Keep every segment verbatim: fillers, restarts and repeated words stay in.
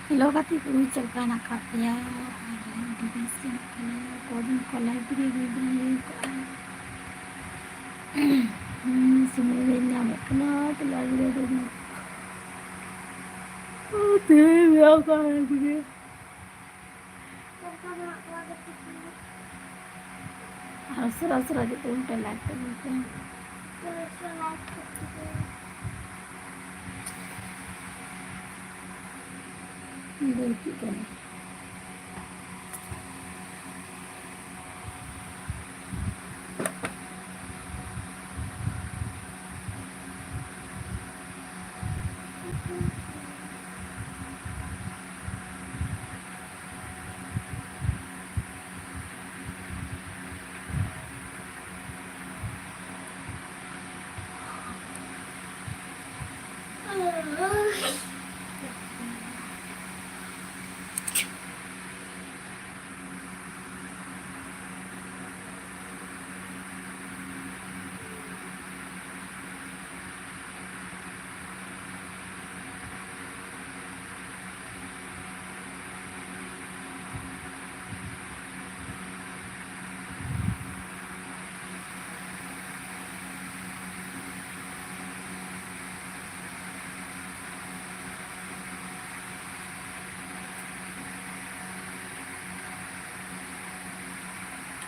Hello ᱜᱟᱛᱮ ᱠᱚ, ᱪᱮᱫ ᱞᱮᱠᱟ ᱦᱮᱱᱟᱜ ᱟᱠᱟᱫ ᱯᱮᱭᱟ? ᱟᱨ ᱟᱹᱰᱤ ᱵᱮᱥ ᱜᱮ ᱦᱮᱱᱟᱜ ᱠᱟᱫ ᱞᱮᱭᱟ᱾ ᱠᱚᱫᱤᱱ ᱠᱚ live video ᱵᱟᱹᱧ ᱵᱮᱱᱟᱣ ᱠᱟᱜᱼᱟ᱾ ᱦᱩᱸ, ᱥᱚᱢᱚᱭ ᱵᱟᱹᱧ ᱧᱟᱢᱮᱫ ᱠᱟᱱᱟ, ᱛᱚ live video ᱫᱚ ᱵᱟᱹᱧ ᱛᱮᱦᱮᱧ ᱵᱮᱱᱟᱣ ᱠᱟᱜᱼᱟ live video᱾ ᱟᱨ ᱩᱥᱟᱹᱨᱟ ᱩᱥᱟᱹᱨᱟ ᱡᱚᱛᱚ ᱢᱤᱫᱴᱮᱱ like ᱛᱟᱵᱚᱱ ᱯᱮ᱾ ᱵᱟᱹᱲᱛᱤᱜ ᱠᱟᱱᱟ᱾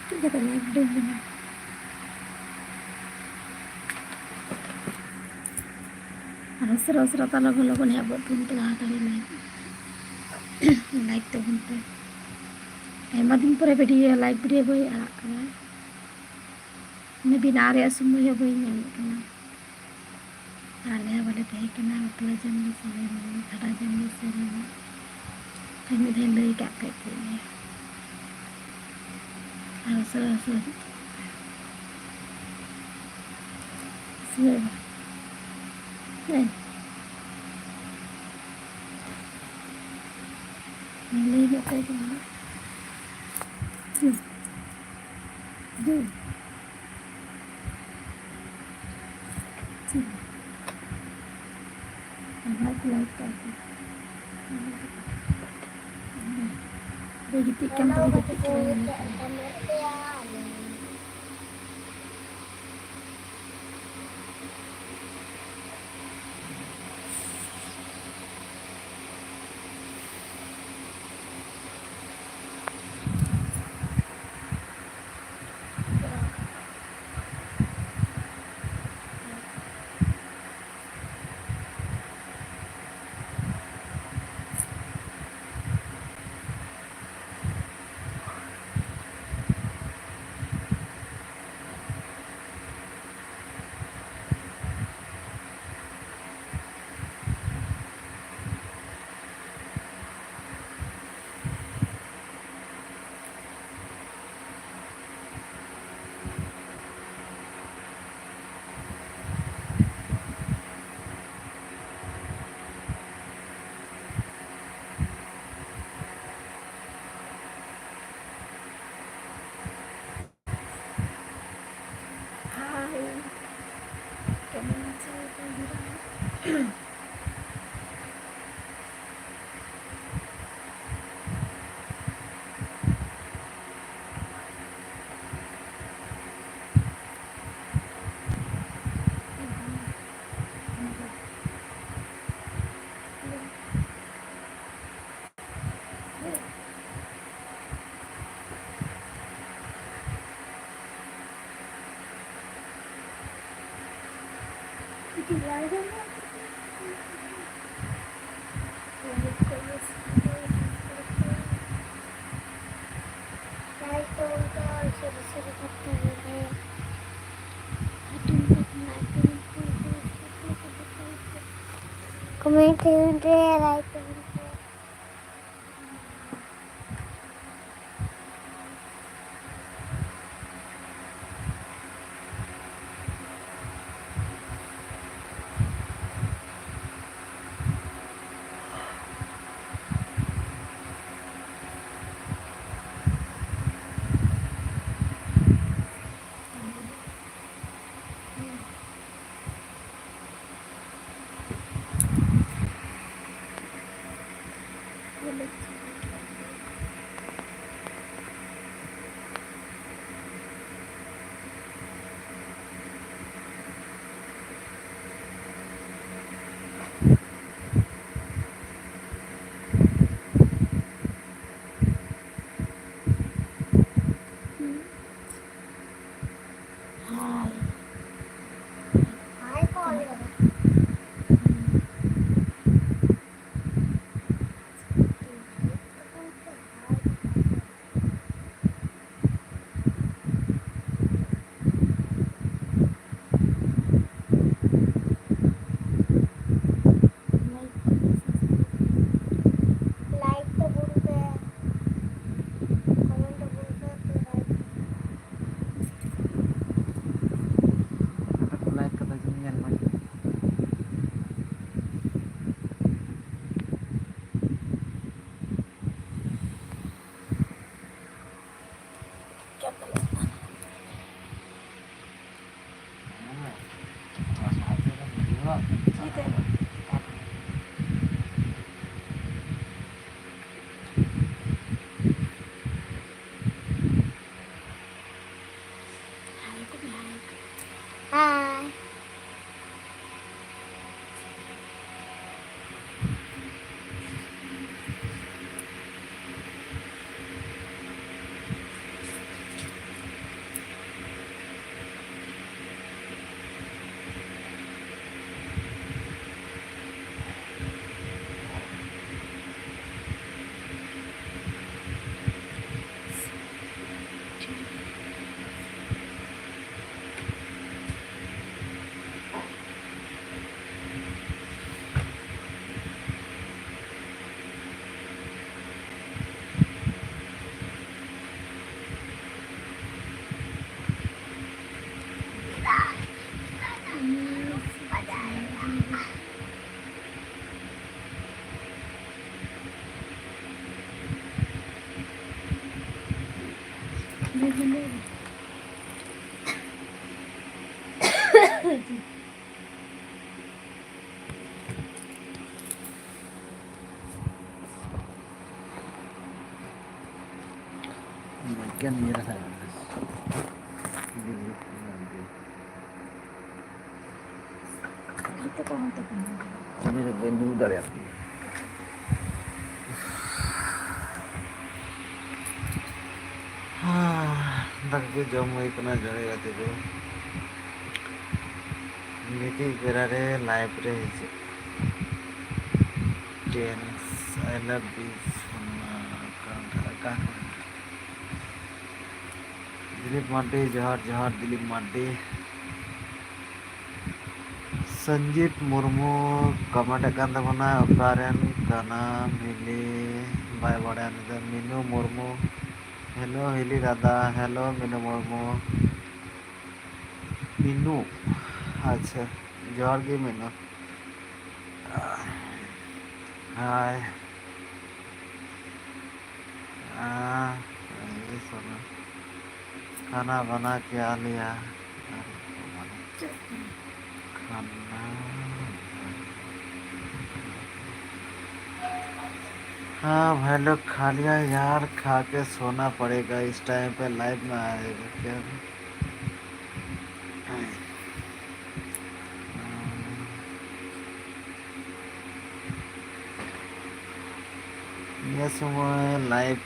ᱪᱮᱫ ᱠᱟᱛᱮ live ᱫᱚ ᱵᱮᱱᱟᱣ? ᱟᱨ ᱩᱥᱟᱹᱨᱟ ᱩᱥᱟᱹᱨᱟ ᱛᱟ ᱞᱚᱜᱚᱱ ᱞᱚᱜᱚᱱ ᱮᱦᱚᱵ ᱜᱚᱫ ᱛᱟᱵᱚᱱ ᱯᱮ ᱛᱟᱲᱟᱛᱟᱲᱤ live᱾ Like ᱛᱟᱵᱚᱱ ᱯᱮ᱾ ᱟᱭᱢᱟ ᱫᱤᱱ ᱯᱚᱨᱮ video, live video ᱵᱟᱹᱧ ᱟᱲᱟᱜ ᱠᱟᱫᱟ᱾ ᱢᱟᱱᱮ ᱵᱮᱱᱟᱣ ᱨᱮᱭᱟᱜ ᱥᱚᱢᱚᱭ ᱦᱚᱸ ᱵᱟᱹᱧ ᱧᱟᱢᱮᱫ ᱠᱟᱱᱟ᱾ ᱟᱞᱮ ᱦᱚᱸ ᱵᱟᱞᱮ ᱛᱟᱦᱮᱸ ᱠᱟᱱᱟ, ᱵᱟᱯᱞᱟ ᱡᱚᱢ ᱞᱮ ᱥᱮᱱ ᱞᱮᱱᱟ, ᱠᱷᱟᱰᱟ ᱡᱚᱢ ᱞᱮ ᱥᱮᱱ ᱞᱮᱱᱟ᱾ ᱟᱨ ᱢᱤᱫ ᱫᱷᱟᱣ ᱞᱟᱹᱭ ᱠᱟᱜ ᱯᱮ ᱪᱮᱫ ᱞᱮ᱾ ᱟᱨ ᱩᱥᱟᱹᱨᱟ ᱩᱥᱟᱹᱨᱟ ᱦᱤᱡᱩᱜ ᱛᱟᱵᱚᱱ ᱯᱮ᱾ ᱥᱮ ᱵᱟᱝ? ᱦᱮᱸ᱾ ᱞᱟᱹᱭ ᱧᱚᱜ ᱠᱟᱭ ᱠᱟᱱᱟ᱾ ᱦᱩᱸ᱾ ᱦᱩᱸ᱾ ᱦᱩᱸ᱾ ᱟᱨ ᱵᱟᱭ ᱠᱚᱞᱟᱣ ᱠᱟᱜ ᱜᱮ᱾ ᱵᱟᱭ ᱜᱤᱛᱤᱡ ᱠᱟᱱ ᱛᱟᱞᱮ ᱜᱤᱛᱤᱡ ᱠᱟᱱᱟᱭ᱾ Hi. Can you see my video? Comment ᱛᱟᱵᱚᱱ ᱯᱮ, like ᱛᱟᱵᱚᱱ ᱯᱮ᱾ ᱦᱟᱭ᱾ ᱩᱱᱤ ᱫᱚ ᱵᱟᱹᱧ ᱫᱩᱲᱩᱵ ᱫᱟᱲᱮᱭᱟᱜ ᱠᱟᱱᱟ᱾ ᱫᱟᱠᱟ ᱠᱚ ᱡᱚᱢ ᱦᱩᱭ ᱠᱟᱱᱟ, ᱡᱚᱲᱮ ᱜᱟᱛᱮ ᱠᱚ᱾ ᱢᱤᱫᱴᱤᱡ ᱵᱮᱲᱟ ᱨᱮ live ᱨᱮ ᱦᱤᱡᱩᱜ᱾ Dance, I love this. Dilip Mardi, ᱡᱚᱦᱟᱨ, ᱡᱚᱦᱟᱨ, ᱫᱤᱞᱤᱯ ᱢᱟᱨᱰᱤ᱾ ᱥᱚᱧᱡᱤᱛ ᱢᱩᱨᱢᱩ comment ᱮᱫ ᱠᱟᱱ ᱛᱟᱵᱚᱱᱟ, ᱚᱠᱟᱨᱮᱱ ᱠᱟᱱᱟᱢ ᱦᱤᱞᱤ? ᱵᱟᱭ ᱵᱟᱲᱟᱭᱟ ᱩᱱᱤ ᱫᱚ᱾ ᱢᱤᱱᱩ ᱢᱩᱨᱢᱩ, hello ᱦᱤᱞᱤ ᱫᱟᱫᱟ, hello ᱢᱤᱱᱩ ᱢᱩᱨᱢᱩ᱾ ᱢᱤᱱᱩ, ᱟᱪᱪᱷᱟ, ᱡᱚᱦᱟᱨ ᱜᱮ ᱢᱤᱱᱩ᱾ ᱦᱟᱭ᱾ ᱟᱨ ᱤᱭᱟᱹ ᱥᱚᱢᱚᱭ ᱠᱷᱟᱱᱟ ᱵᱟᱱᱟ ᱠᱮᱭᱟ ᱞᱮᱭᱟ᱾ ᱟᱨ ᱠᱷᱟᱱᱟ हाँ भाई लोग, खा लिया यार, खा के सोना पड़ेगा। इस टाइम पे लाइव में आएगा क्या? ᱱᱤᱭᱟᱹ ᱥᱚᱢᱚᱭ ᱞᱟᱭᱤᱵᱷ,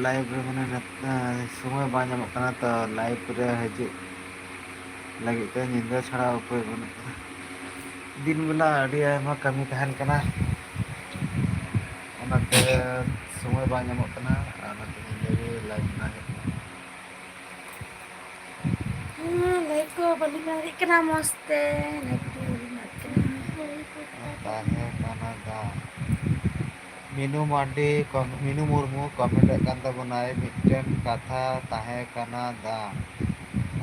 ᱞᱟᱭᱤᱵᱷ ᱨᱮ ᱢᱟᱱᱮ ᱱᱮᱛ-, ᱥᱚᱢᱚᱭ ᱵᱟᱝ ᱧᱟᱢᱚᱜ ᱠᱟᱱᱟ ᱛᱚ, ᱞᱟᱭᱤᱵᱷ ᱨᱮ ᱦᱤᱡᱩᱜ ᱞᱟᱹᱜᱤᱫ ᱛᱮ ᱧᱤᱫᱟᱹ ᱪᱷᱟᱲᱟ ᱩᱯᱟᱹᱭ ᱵᱟᱹᱱᱩᱜ ᱠᱟᱱᱟ᱾ ᱫᱤᱱ ᱵᱮᱞᱟ ᱟᱹᱰᱤ ᱟᱭᱢᱟ ᱠᱟᱹᱢᱤ ᱛᱟᱦᱮᱱ ᱠᱟᱱᱟ, ᱚᱱᱟᱛᱮ ᱥᱚᱢᱚᱭ ᱵᱟᱝ ᱧᱟᱢᱚᱜ ᱠᱟᱱᱟ᱾ ᱟᱨ ᱚᱱᱟᱛᱮ ᱧᱤᱫᱟᱹ ᱜᱮ ᱞᱟᱭᱤᱵᱷ ᱵᱮᱱᱟᱣ ᱦᱩᱭᱩᱜ ᱠᱟᱱᱟ᱾ ᱦᱮᱸ, ᱞᱟᱭᱤᱵᱷ ᱠᱚ ᱵᱟᱹᱞᱤᱧ ᱵᱮᱱᱟᱣ ᱫᱟᱲᱮᱭᱟᱜ ᱠᱟᱱᱟ ᱢᱚᱡᱽ ᱛᱮ, ᱞᱟᱭᱤᱵᱷ ᱠᱚ ᱵᱟᱹᱞᱤᱧ ᱵᱮᱱᱟᱣ ᱫᱟᱲᱮᱭᱟᱜ ᱠᱟᱱᱟ᱾ ᱛᱟᱦᱮᱸ ᱠᱟᱱᱟ ᱫᱟᱜ᱾ ᱢᱤᱱᱩ ᱢᱟᱨᱰᱤ, ᱠᱚᱢ-, ᱢᱤᱱᱩ ᱢᱩᱨᱢᱩ ᱠᱚᱢᱮᱱᱴ ᱮᱫ ᱠᱟᱱ ᱛᱟᱵᱚᱱᱟᱭ, "ᱢᱤᱫᱴᱮᱱ ᱠᱟᱛᱷᱟ ᱛᱟᱦᱮᱸ ᱠᱟᱱᱟ ᱫᱟ?"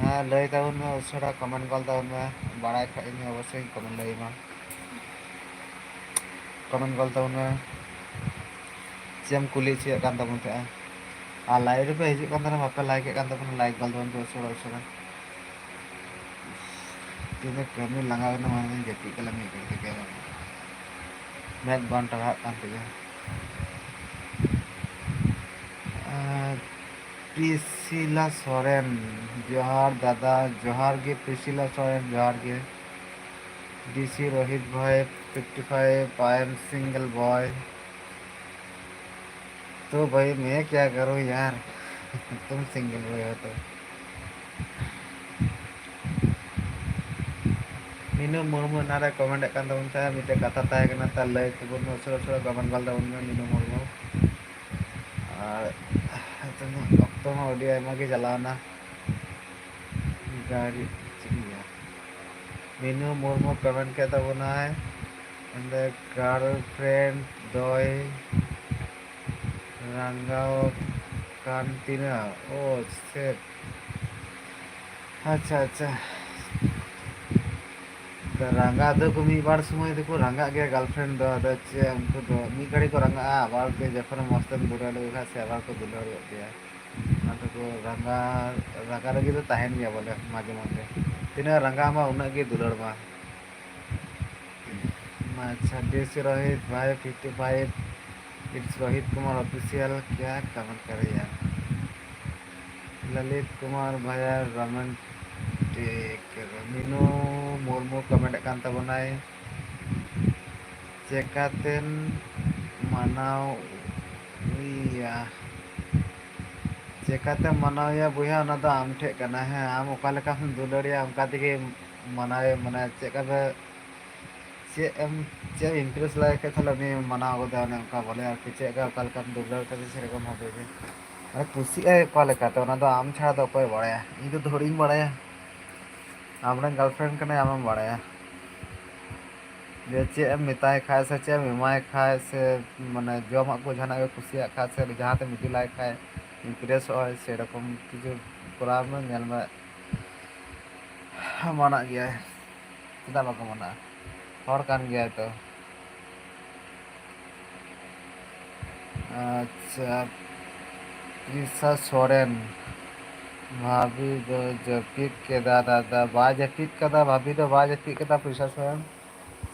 ᱦᱮᱸ, ᱞᱟᱹᱭ ᱛᱟᱵᱚᱱ ᱢᱮ ᱩᱥᱟᱹᱨᱟ, ᱠᱚᱢᱮᱱᱴ ᱜᱚᱞ ᱛᱟᱵᱚᱱ ᱢᱮ, ᱵᱟᱲᱟᱭ ᱠᱷᱟᱡ ᱤᱧ ᱚᱵᱚᱥᱥᱳᱭ ᱠᱚᱢᱮᱱᱴ ᱞᱟᱹᱭ ᱟᱢᱟ᱾ ᱠᱚᱢᱮᱱᱴ ᱜᱚᱞ ᱛᱟᱵᱚᱱ ᱢᱮ, ᱪᱮᱫ ᱮᱢ ᱠᱩᱞᱤ ᱦᱚᱪᱚᱭᱮᱫ ᱠᱟᱱ ᱛᱟᱵᱚᱱ ᱛᱟᱦᱮᱸᱜᱼᱟ? ᱟᱨ ᱞᱟᱭᱤᱵᱷ ᱨᱮᱯᱮ ᱦᱤᱡᱩᱜ ᱠᱟᱱ ᱛᱟᱦᱮᱱᱟ, ᱵᱟᱯᱮ ᱞᱟᱭᱤᱠ ᱮᱫ ᱠᱟᱱ ᱛᱟᱵᱚᱱᱟ, ᱞᱟᱭᱤᱠ ᱜᱚᱞ ᱛᱟᱵᱚᱱ ᱯᱮ ᱩᱥᱟᱹᱨᱟ ᱩᱥᱟᱹᱨᱟ᱾ ᱛᱤᱱᱟᱹᱜ ᱠᱟᱹᱢᱤ ᱞᱟᱸᱜᱟ ᱠᱟᱱᱟ, ᱢᱟᱱᱮ ᱡᱟᱹᱯᱤᱫ ᱠᱟᱱᱟ ᱢᱤᱫ ᱜᱷᱟᱹᱲᱤᱡ ᱛᱮᱜᱮ, ᱢᱮᱫ ᱵᱟᱝ ᱴᱟᱨᱦᱟᱜ ᱠᱟᱱ ᱛᱤᱧᱟᱹ᱾ ᱟᱨ ᱯᱨᱤᱥᱤᱞᱟ ᱥᱚᱨᱮᱱ, ᱡᱚᱦᱟᱨ ᱫᱟᱫᱟ, ᱡᱚᱦᱟᱨ ᱜᱮ ᱯᱨᱤᱥᱤᱞᱟ ᱥᱚᱨᱮᱱ, ᱡᱚᱦᱟᱨ ᱜᱮ᱾ ᱰᱤᱥᱤ ᱨᱳᱦᱤᱛ ᱵᱷᱟᱭ, fifty five, I am single boy. तो भाई मैं क्या करूँ यार, तुम सिंगल बॉय हो तो। ᱢᱤᱱᱩ ᱢᱩᱨᱢᱩ ᱮᱱᱟᱱ ᱨᱮ ᱠᱚᱢᱮᱱᱴ ᱮᱫ ᱠᱟᱱ ᱛᱟᱵᱚᱱ ᱛᱟᱦᱮᱸᱫ, ᱢᱤᱫᱴᱮᱡ ᱠᱟᱛᱷᱟ ᱛᱟᱦᱮᱸ ᱠᱟᱱᱟ, ᱛᱟᱦᱞᱮ ᱞᱟᱹᱭ ᱛᱟᱵᱚᱱ ᱢᱮ, ᱩᱥᱟᱹᱨᱟ ᱩᱥᱟᱹᱨᱟ ᱠᱚᱢᱮᱱᱴ ᱜᱚᱞ ᱛᱟᱵᱚᱱ ᱢᱮ ᱢᱤᱱᱩ ᱢᱩᱨᱢᱩ᱾ ᱟᱨ ᱱᱤᱛᱚᱝ ᱚᱠᱛᱚ ᱦᱚᱸ ᱟᱹᱰᱤ ᱟᱭᱢᱟ ᱜᱮ ᱪᱟᱞᱟᱣᱱᱟ᱾ ᱜᱟᱹᱲᱤ ᱪᱤᱠᱟᱹᱭᱟ? ᱢᱤᱱᱩ ᱢᱩᱨᱢᱩ ᱠᱚᱢᱮᱱᱴ ᱠᱮᱫ ᱛᱟᱵᱚᱱᱟᱭ, ᱚᱸᱰᱮ ᱜᱟᱨᱞᱯᱷᱨᱮᱱᱰ ᱫᱚᱭ ᱨᱟᱸᱜᱟᱣ ᱠᱟᱱ ᱛᱤᱧᱟᱹ᱾ ᱳ ᱥᱮᱴ, ᱟᱪᱪᱷᱟ, ᱟᱪᱪᱷᱟ᱾ ᱨᱟᱸᱜᱟ ᱫᱚᱠᱚ ᱢᱤᱫ ᱵᱟᱨ ᱥᱚᱢᱚᱭ ᱫᱚᱠᱚ ᱨᱟᱸᱜᱟᱜ ᱜᱮᱭᱟ ᱜᱟᱨᱞᱯᱷᱨᱮᱱᱰ ᱫᱚ, ᱟᱫᱚ ᱪᱮᱫ, ᱩᱱᱠᱩ ᱫᱚ ᱢᱤᱫ ᱜᱷᱟᱹᱲᱤ ᱠᱚ ᱨᱟᱸᱜᱟᱜᱼᱟ, ᱟᱵᱟᱨ ᱛᱮ ᱡᱚᱠᱷᱚᱱ ᱢᱚᱡᱽ ᱛᱮᱢ ᱫᱩᱞᱟᱹᱲ ᱞᱮᱠᱚ ᱠᱷᱟᱱ ᱥᱮ ᱟᱵᱟᱨ ᱠᱚ ᱫᱩᱞᱟᱹᱲ ᱜᱚᱫ ᱜᱮᱭᱟ᱾ ᱟᱫᱚ ᱠᱚ ᱨᱟᱸᱜᱟ, ᱨᱟᱸᱜᱟ ᱨᱟᱹᱜᱤ ᱫᱚ ᱛᱟᱦᱮᱱ ᱜᱮᱭᱟ ᱵᱚᱞᱮ ᱢᱟᱡᱷᱮ ᱢᱚᱫᱽᱫᱷᱮ᱾ ᱛᱤᱱᱟᱹᱜ ᱨᱟᱸᱜᱟ ᱟᱢᱟ ᱩᱱᱟᱹᱜ ᱜᱮ ᱫᱩᱞᱟᱹᱲ ᱢᱟ᱾ ᱟᱪᱪᱷᱟ, ᱰᱤᱥᱤ ᱨᱳᱦᱤᱛ ᱵᱷᱟᱭ fifty five, It's Rohit Kumar Official, क्या कमेंट कर रही है? ललित कुमार भैया रोमांटिक। मीनू मुर्मू ᱠᱚᱢᱮᱱᱴ ᱮᱫ ᱠᱟᱱ ᱛᱟᱵᱚᱱᱟᱭ, ᱪᱮᱠᱟᱛᱮᱢ ᱢᱟᱱᱟᱣ ᱮᱭᱟ? ᱪᱮᱠᱟᱛᱮᱢ ᱢᱟᱱᱟᱣᱮᱭᱟ ᱵᱚᱭᱦᱟ, ᱚᱱᱟ ᱫᱚ ᱟᱢ ᱴᱷᱮᱡ ᱠᱟᱱᱟ᱾ ᱦᱮᱸ, ᱟᱢ ᱚᱠᱟ ᱞᱮᱠᱟᱢ ᱫᱩᱞᱟᱹᱲᱮᱭᱟ ᱚᱱᱠᱟ ᱛᱮᱜᱮ ᱢᱟᱱᱟᱣᱮ, ᱢᱟᱱᱮ ᱪᱮᱫ ᱞᱮᱠᱟ ᱵᱮ-, ᱪᱮᱫ ᱮᱢ, ᱪᱮᱫ ᱮᱢ ᱤᱢᱯᱨᱮᱥ ᱞᱟᱭ ᱠᱷᱟᱡ ᱛᱟᱦᱞᱮ ᱩᱱᱤ ᱢᱟᱱᱟᱣ ᱜᱚᱫᱟ, ᱚᱱᱮ ᱚᱱᱠᱟ ᱵᱚᱞᱮ ᱟᱨᱠᱤ᱾ ᱪᱮᱫ ᱞᱮᱠᱟ ᱚᱠᱟ ᱞᱮᱠᱟᱢ ᱫᱩᱞᱟᱹᱲ ᱠᱟᱫᱮ ᱥᱮᱨᱚᱠᱚᱢ ᱵᱷᱟᱵᱮ ᱜᱮ᱾ ᱢᱟᱱᱮ ᱠᱩᱥᱤᱜ ᱟᱭ ᱚᱠᱟ ᱞᱮᱠᱟᱛᱮ, ᱚᱱᱟ ᱫᱚ ᱟᱢ ᱪᱷᱟᱲᱟ ᱫᱚ ᱚᱠᱚᱭ ᱵᱟᱲᱟᱭᱟ? ᱤᱧ ᱫᱚ ᱛᱷᱚᱲᱤᱧ ᱵᱟᱲᱟᱭᱟ᱾ ᱟᱢᱨᱮᱱ ᱜᱟᱨᱞᱯᱷᱨᱮᱱᱰ ᱠᱟᱱᱟᱭ, ᱟᱢᱮᱢ ᱵᱟᱲᱟᱭᱟ᱾ ᱡᱮ ᱪᱮᱫ ᱮᱢ ᱢᱮᱛᱟᱭ ᱠᱷᱟᱡ ᱥᱮ ᱪᱮᱫ ᱮᱢ ᱮᱢᱟᱭ ᱠᱷᱟᱡ ᱥᱮ ᱢᱟᱱᱮ ᱡᱚᱢᱟᱜ ᱠᱚ ᱡᱟᱦᱟᱱᱟᱜ ᱜᱮ ᱠᱩᱥᱤᱭᱟᱜ ᱠᱷᱟᱡ ᱥᱮ ᱡᱟᱦᱟᱸ ᱛᱮᱢ ᱤᱫᱤ ᱞᱟᱭ ᱠᱷᱟᱡ ᱤᱢᱯᱨᱮᱥᱚᱜ ᱟᱭ, ᱥᱮᱨᱚᱠᱚᱢ ᱠᱤᱪᱷᱩ ᱠᱚᱨᱟᱣ ᱢᱮ, ᱧᱮᱞ ᱢᱮ ᱢᱟᱱᱟᱜ ᱜᱮᱭᱟᱭ᱾ ᱪᱮᱫᱟᱜ ᱵᱟᱠᱚ ᱢᱟᱱᱟᱜᱼᱟ? ᱦᱚᱲ ᱠᱟᱱ ᱜᱮᱭᱟᱭ ᱛᱚ᱾ ᱟᱪᱪᱷᱟ, ᱯᱨᱤᱥᱟ ᱥᱚᱨᱮᱱ, ᱵᱷᱟᱵᱤ ᱫᱚ ᱡᱟᱹᱯᱤᱫ ᱠᱮᱫᱟ ᱫᱟᱫᱟ᱾ ᱵᱟᱭ ᱡᱟᱹᱯᱤᱫ ᱠᱟᱫᱟ, ᱵᱷᱟᱵᱤ ᱫᱚ ᱵᱟᱭ ᱡᱟᱹᱯᱤᱫ ᱠᱟᱫᱟ᱾ ᱯᱨᱤᱥᱟ ᱥᱚᱨᱮᱱ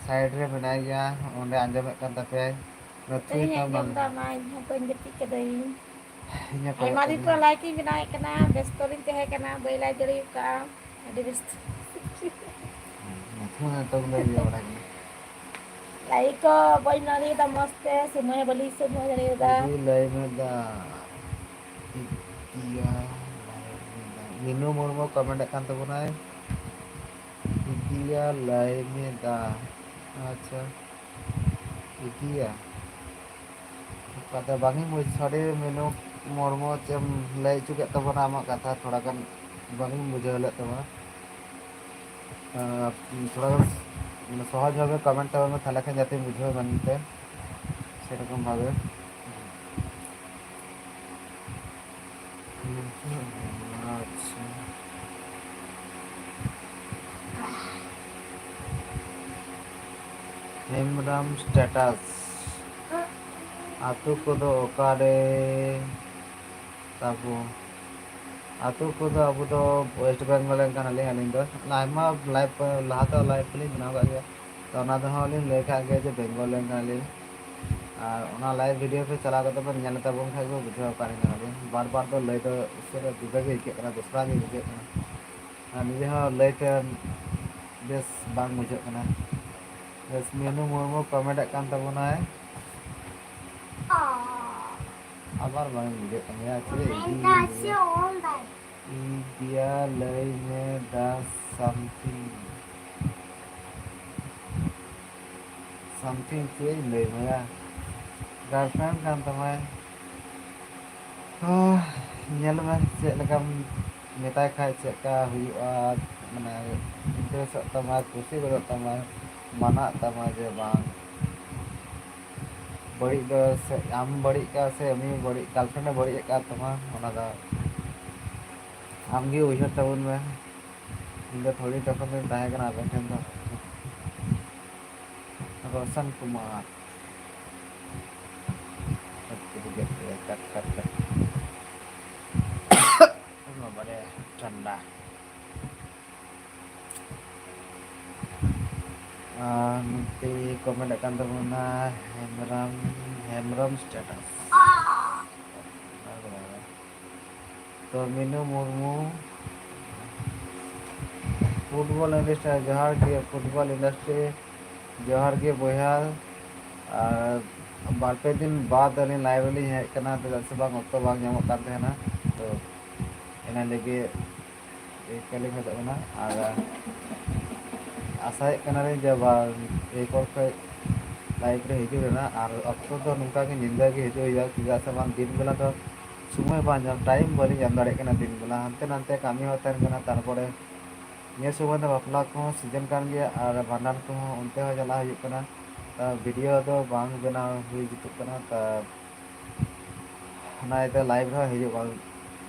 ᱥᱟᱭᱤᱰ ᱨᱮ ᱢᱮᱱᱟᱭ ᱜᱮᱭᱟ, ᱚᱸᱰᱮ ᱟᱸᱡᱚᱢᱮᱫ ᱠᱟᱱ ᱛᱟᱯᱮᱭᱟᱭ᱾ ᱱᱚᱛᱷᱩᱭ ᱤᱧ ᱛᱟᱢ ᱟᱸᱡᱚᱢ ᱫᱟ, ᱢᱟ, ᱤᱧ ᱦᱚᱸ ᱵᱟᱹᱧ ᱡᱟᱹᱯᱤᱫ ᱠᱟᱹᱫᱟᱹᱧ᱾ ᱤᱧ ᱦᱚᱸ ᱟᱭᱢᱟ ᱠᱚᱭᱚᱜ ᱫᱤᱱ ᱠᱟᱹᱫᱟᱹᱧ᱾ ᱯᱚᱨ ᱞᱟᱭᱤᱠ ᱤᱧ ᱵᱮᱱᱟᱣᱮᱫ ᱠᱟᱱᱟ, ᱵᱮᱥᱛᱚ ᱨᱤᱧ ᱛᱟᱦᱮᱸ ᱠᱟᱱᱟ, ᱵᱟᱹᱧ ᱞᱟᱭᱤᱠ ᱫᱟᱲᱮ ᱠᱟᱜᱼᱟ᱾ ᱟᱹᱰᱤ ᱵᱮᱥᱛᱚ᱾ ᱦᱮᱸ, ᱱᱤᱛᱚᱜ ᱫᱚ ᱤᱭᱟᱹ ᱵᱟᱲᱟ ᱠᱟᱱᱟ᱾ ᱞᱟᱭᱤᱠ ᱠᱚ ᱵᱟᱹᱧ ᱵᱮᱱᱟᱣ ᱫᱟᱲᱮ ᱠᱟᱫᱟ ᱢᱚᱡᱽ ᱛᱮ, ᱥᱚᱢᱚᱭ ᱦᱚᱸ ᱵᱟᱹᱞᱤᱧ ᱥᱚᱢᱚᱭ ᱫᱟᱲᱮ ᱠᱟᱫᱟ᱾ ᱤᱫᱤ ᱞᱟᱹᱭ ᱢᱮ ᱫᱟ᱾ ᱤᱫᱤᱭᱟ ᱞᱟᱹᱭ ᱢᱮ ᱫᱟ᱾ ᱢᱤᱱᱩ ᱢᱩᱨᱢᱩ ᱠᱚᱢᱮᱱᱴ ᱮᱫ ᱠᱟᱱ ᱛᱟᱵᱚᱱᱟᱭ᱾ ᱤᱫᱤᱭᱟ ᱞᱟᱹᱭ ᱢᱮ ᱫᱟ᱾ ᱟᱪᱪᱷᱟ᱾ ᱤᱫᱤᱭᱟ᱾ ᱚᱠᱟ ᱫᱚ ᱵᱟᱝ ᱤᱧ ᱵᱩᱡᱽ, ᱥᱚᱨᱤ ᱢᱤᱱᱩ ᱢᱩᱨᱢᱩ, ᱪᱮᱫ ᱮᱢ ᱞᱟᱹᱭ ᱦᱚᱪᱚ ᱠᱮᱫ ᱛᱟᱵᱚᱱᱟ ᱟᱢᱟᱜ ᱠᱟᱛᱷᱟ, ᱛᱷᱚᱲᱟ ᱜᱟᱱ ᱵᱟᱝ ᱤᱧ ᱵᱩᱡᱷᱟᱹᱣ ᱞᱮᱫ ᱛᱟᱢᱟ᱾ ᱟᱨ ᱛᱷᱚᱲᱟ ᱜᱟᱱ ᱢᱟᱱᱮ ᱥᱚᱦᱚᱡᱽ ᱵᱷᱟᱵᱮ ᱠᱚᱢᱮᱱᱴ ᱛᱟᱵᱚᱱ ᱢᱮ, ᱛᱟᱦᱞᱮ ᱠᱷᱟᱱ ᱡᱟᱛᱮᱧ ᱵᱩᱡᱷᱟᱹᱣ ᱢᱮᱱᱛᱮ, ᱥᱮᱨᱚᱠᱚᱢ ᱵᱷᱟᱵᱮ᱾ ᱟᱪᱪᱷᱟ᱾ ᱦᱮᱢᱵᱨᱚᱢ ᱥᱴᱮᱴᱟᱥ, ᱟᱛᱳ ᱠᱚᱫᱚ ᱚᱠᱟᱨᱮ ᱛᱟᱵᱚ? ᱟᱛᱳ ᱠᱚᱫᱚ ᱟᱵᱚ ᱫᱚ ᱳᱭᱮᱥᱴ ᱵᱮᱝᱜᱚᱞ ᱨᱮᱱ ᱠᱟᱱᱟᱞᱤᱧ ᱟᱹᱞᱤᱧ ᱫᱚ᱾ ᱟᱭᱢᱟ ᱞᱟᱭᱤᱵᱷ, ᱞᱟᱦᱟ ᱛᱮ ᱞᱟᱭᱤᱵᱷ ᱠᱚᱞᱤᱧ ᱵᱮᱱᱟᱣ ᱠᱟᱜ ᱜᱮᱭᱟ, ᱛᱚ ᱚᱱᱟ ᱛᱮᱦᱚᱸ ᱞᱤᱧ ᱞᱟᱹᱭ ᱠᱟᱜ ᱜᱮᱭᱟ ᱡᱮ ᱵᱮᱝᱜᱚᱞ ᱨᱮᱱ ᱠᱟᱱᱟᱞᱤᱧ᱾ ᱟᱨ ᱚᱱᱟ live video ᱯᱮ ᱪᱟᱞᱟᱣ ᱠᱟᱛᱮ ᱯᱮ ᱧᱮᱞ ᱛᱟᱵᱚᱱ ᱠᱷᱟᱡ ᱠᱚ ᱵᱩᱡᱷᱟᱹᱣ ᱚᱠᱟᱨᱮ ᱠᱟᱱᱟ ᱵᱚᱱ᱾ ᱵᱟᱨ ᱵᱟᱨ ᱫᱚ ᱞᱟᱹᱭ ᱫᱚ ᱩᱥᱟᱹᱨᱟ ᱡᱩᱫᱟᱹ ᱜᱮ ᱟᱹᱭᱠᱟᱹᱜ ᱠᱟᱱᱟ, ᱫᱚᱥᱨᱟ ᱜᱮ ᱵᱩᱡᱷᱟᱹᱜ ᱠᱟᱱᱟ᱾ ᱟᱨ ᱱᱤᱡᱮ ᱦᱚᱸ ᱞᱟᱹᱭ ᱛᱮ ᱵᱮᱥ ᱵᱟᱝ ᱵᱩᱡᱷᱟᱹᱜ ᱠᱟᱱᱟ᱾ ᱵᱮᱥ, ᱢᱤᱱᱩ ᱢᱩᱨᱢᱩ comment ᱮᱫ ᱠᱟᱱ ᱛᱟᱵᱚᱱᱟᱭ᱾ ᱟᱵᱟᱨ ᱵᱟᱝ ᱵᱩᱡᱷᱟᱹᱜ ᱠᱟᱱᱟ ᱪᱮᱫ ᱤᱫᱤ ᱤᱫᱤᱭᱟ᱾ ᱤᱫᱤᱭᱟ, ᱞᱟᱹᱭ ᱢᱮ ᱫᱟ something᱾ Something ᱪᱮᱫ ᱤᱧ ᱞᱟᱹᱭ ᱟᱢᱟ? Girlfriend ᱠᱟᱱ ᱛᱟᱢᱟᱭ᱾ ᱦᱚᱸ, ᱧᱮᱞ ᱢᱮ ᱪᱮᱫ ᱞᱮᱠᱟᱢ ᱢᱮᱛᱟᱭ ᱠᱷᱟᱡ ᱪᱮᱫ ᱞᱮᱠᱟ ᱦᱩᱭᱩᱜᱼᱟ, ᱢᱟᱱᱮ interest ᱚᱜ ᱛᱟᱢᱟ, ᱠᱩᱥᱤ ᱜᱚᱫᱚᱜ ᱛᱟᱢᱟ, ᱢᱟᱱᱟᱜ ᱛᱟᱢᱟ ᱡᱮ ᱵᱟᱝ᱾ ᱵᱟᱹᱲᱤᱡ ᱫᱚ ᱥᱮ ᱟᱢ ᱵᱟᱹᱲᱤᱡ ᱠᱟᱜ ᱥᱮ ᱩᱱᱤ ᱵᱟᱹᱲᱤᱡ, girlfriend ᱮ ᱵᱟᱹᱲᱤᱡ ᱟᱠᱟᱫ ᱛᱟᱢᱟ, ᱚᱱᱟ ᱫᱚ ᱟᱢᱜᱮ ᱩᱭᱦᱟᱹᱨ ᱛᱟᱵᱚᱱ ᱢᱮ᱾ ᱤᱧ ᱫᱚ ᱛᱷᱚᱲᱤ ᱛᱚᱠᱷᱚᱱ ᱫᱚᱧ ᱛᱟᱦᱮᱸ ᱠᱟᱱᱟ ᱟᱵᱮᱱ ᱴᱷᱮᱱ ᱫᱚ᱾ ᱨᱳᱥᱚᱱ ᱠᱩᱢᱟᱨ᱾ ᱠᱟᱴ, ᱠᱟᱴ, ᱠᱟᱴ᱾ ᱵᱟᱵᱟᱨᱮ, ᱴᱷᱟᱱᱰᱟ᱾ ᱟᱨ ᱱᱚᱛᱮ comment ᱮᱫ ᱠᱟᱱ ᱛᱟᱵᱚᱱᱟ ᱦᱮᱢᱵᱨᱚᱢ, ᱦᱮᱢᱵᱨᱚᱢ status᱾ ᱛᱚ ᱢᱤᱱᱩ ᱢᱩᱨᱢᱩ, football industry, ᱡᱚᱦᱟᱨ ᱜᱮ football industry, ᱡᱚᱦᱟᱨ ᱜᱮ ᱵᱚᱭᱦᱟ᱾ ᱟᱨ ᱵᱟᱨ ᱯᱮ ᱫᱤᱱ ᱵᱟᱫ ᱟᱹᱞᱤᱧ live ᱨᱮᱞᱤᱧ ᱦᱮᱡ ᱟᱠᱟᱱᱟ, ᱪᱮᱫᱟᱜ ᱥᱮ ᱵᱟᱝ ᱚᱠᱛᱚ ᱵᱟᱝ ᱧᱟᱢᱚᱜ ᱠᱟᱱ ᱛᱟᱦᱮᱱᱟ, ᱛᱚ ᱤᱱᱟᱹ ᱞᱟᱹᱜᱤᱫ ᱤᱱᱠᱟᱹ ᱞᱤᱧ ᱠᱷᱚᱡᱚᱜ ᱠᱟᱱᱟ᱾ ᱟᱨ ᱟᱥᱟᱭᱮᱫ ᱠᱟᱱᱟᱞᱤᱧ ᱡᱮ ᱵᱟᱝ ᱮᱨᱯᱚᱨ ᱠᱷᱚᱡ live ᱨᱮ ᱦᱤᱡᱩᱜ ᱨᱮᱱᱟᱜ, ᱟᱨ ᱚᱠᱛᱚ ᱫᱚ ᱱᱚᱝᱠᱟ ᱜᱮ ᱧᱤᱫᱟᱹ ᱜᱮ ᱦᱤᱡᱩᱜ ᱦᱩᱭᱩᱜᱼᱟ, ᱪᱮᱫᱟᱜ ᱥᱮ ᱵᱟᱝ ᱫᱤᱱ ᱵᱮᱞᱟ ᱫᱚ ᱥᱚᱢᱚᱭ ᱵᱟᱝ ᱧᱟᱢ, time ᱵᱟᱹᱞᱤᱧ ᱮᱢ ᱫᱟᱲᱮᱭᱟᱜ ᱠᱟᱱᱟ ᱫᱤᱱ ᱵᱮᱞᱟ, ᱦᱟᱱᱛᱮ ᱱᱟᱱᱛᱮ ᱠᱟᱹᱢᱤ ᱦᱚᱸ ᱛᱟᱦᱮᱱ ᱠᱟᱱᱟ, ᱛᱟᱨᱯᱚᱨᱮ ᱱᱤᱭᱟᱹ ᱥᱚᱢᱚᱭ ᱫᱚ ᱵᱟᱯᱞᱟ ᱠᱚᱦᱚᱸ season ᱠᱟᱱ ᱜᱮᱭᱟ ᱟᱨ ᱵᱷᱟᱸᱰᱟᱱ ᱠᱚᱦᱚᱸ ᱚᱱᱛᱮ ᱦᱚᱸ ᱪᱟᱞᱟᱜ ᱦᱩᱭᱩᱜ ᱠᱟᱱᱟ᱾ ᱛᱚ video ᱫᱚ ᱵᱟᱝ ᱵᱮᱱᱟᱣ ᱦᱩᱭ ᱡᱩᱛᱩᱜ ᱠᱟᱱᱟ, ᱛᱚ ᱚᱱᱟ ᱤᱭᱟᱹᱛᱮ live ᱨᱮᱦᱚᱸ ᱦᱤᱡᱩᱜ ᱵᱟᱝ,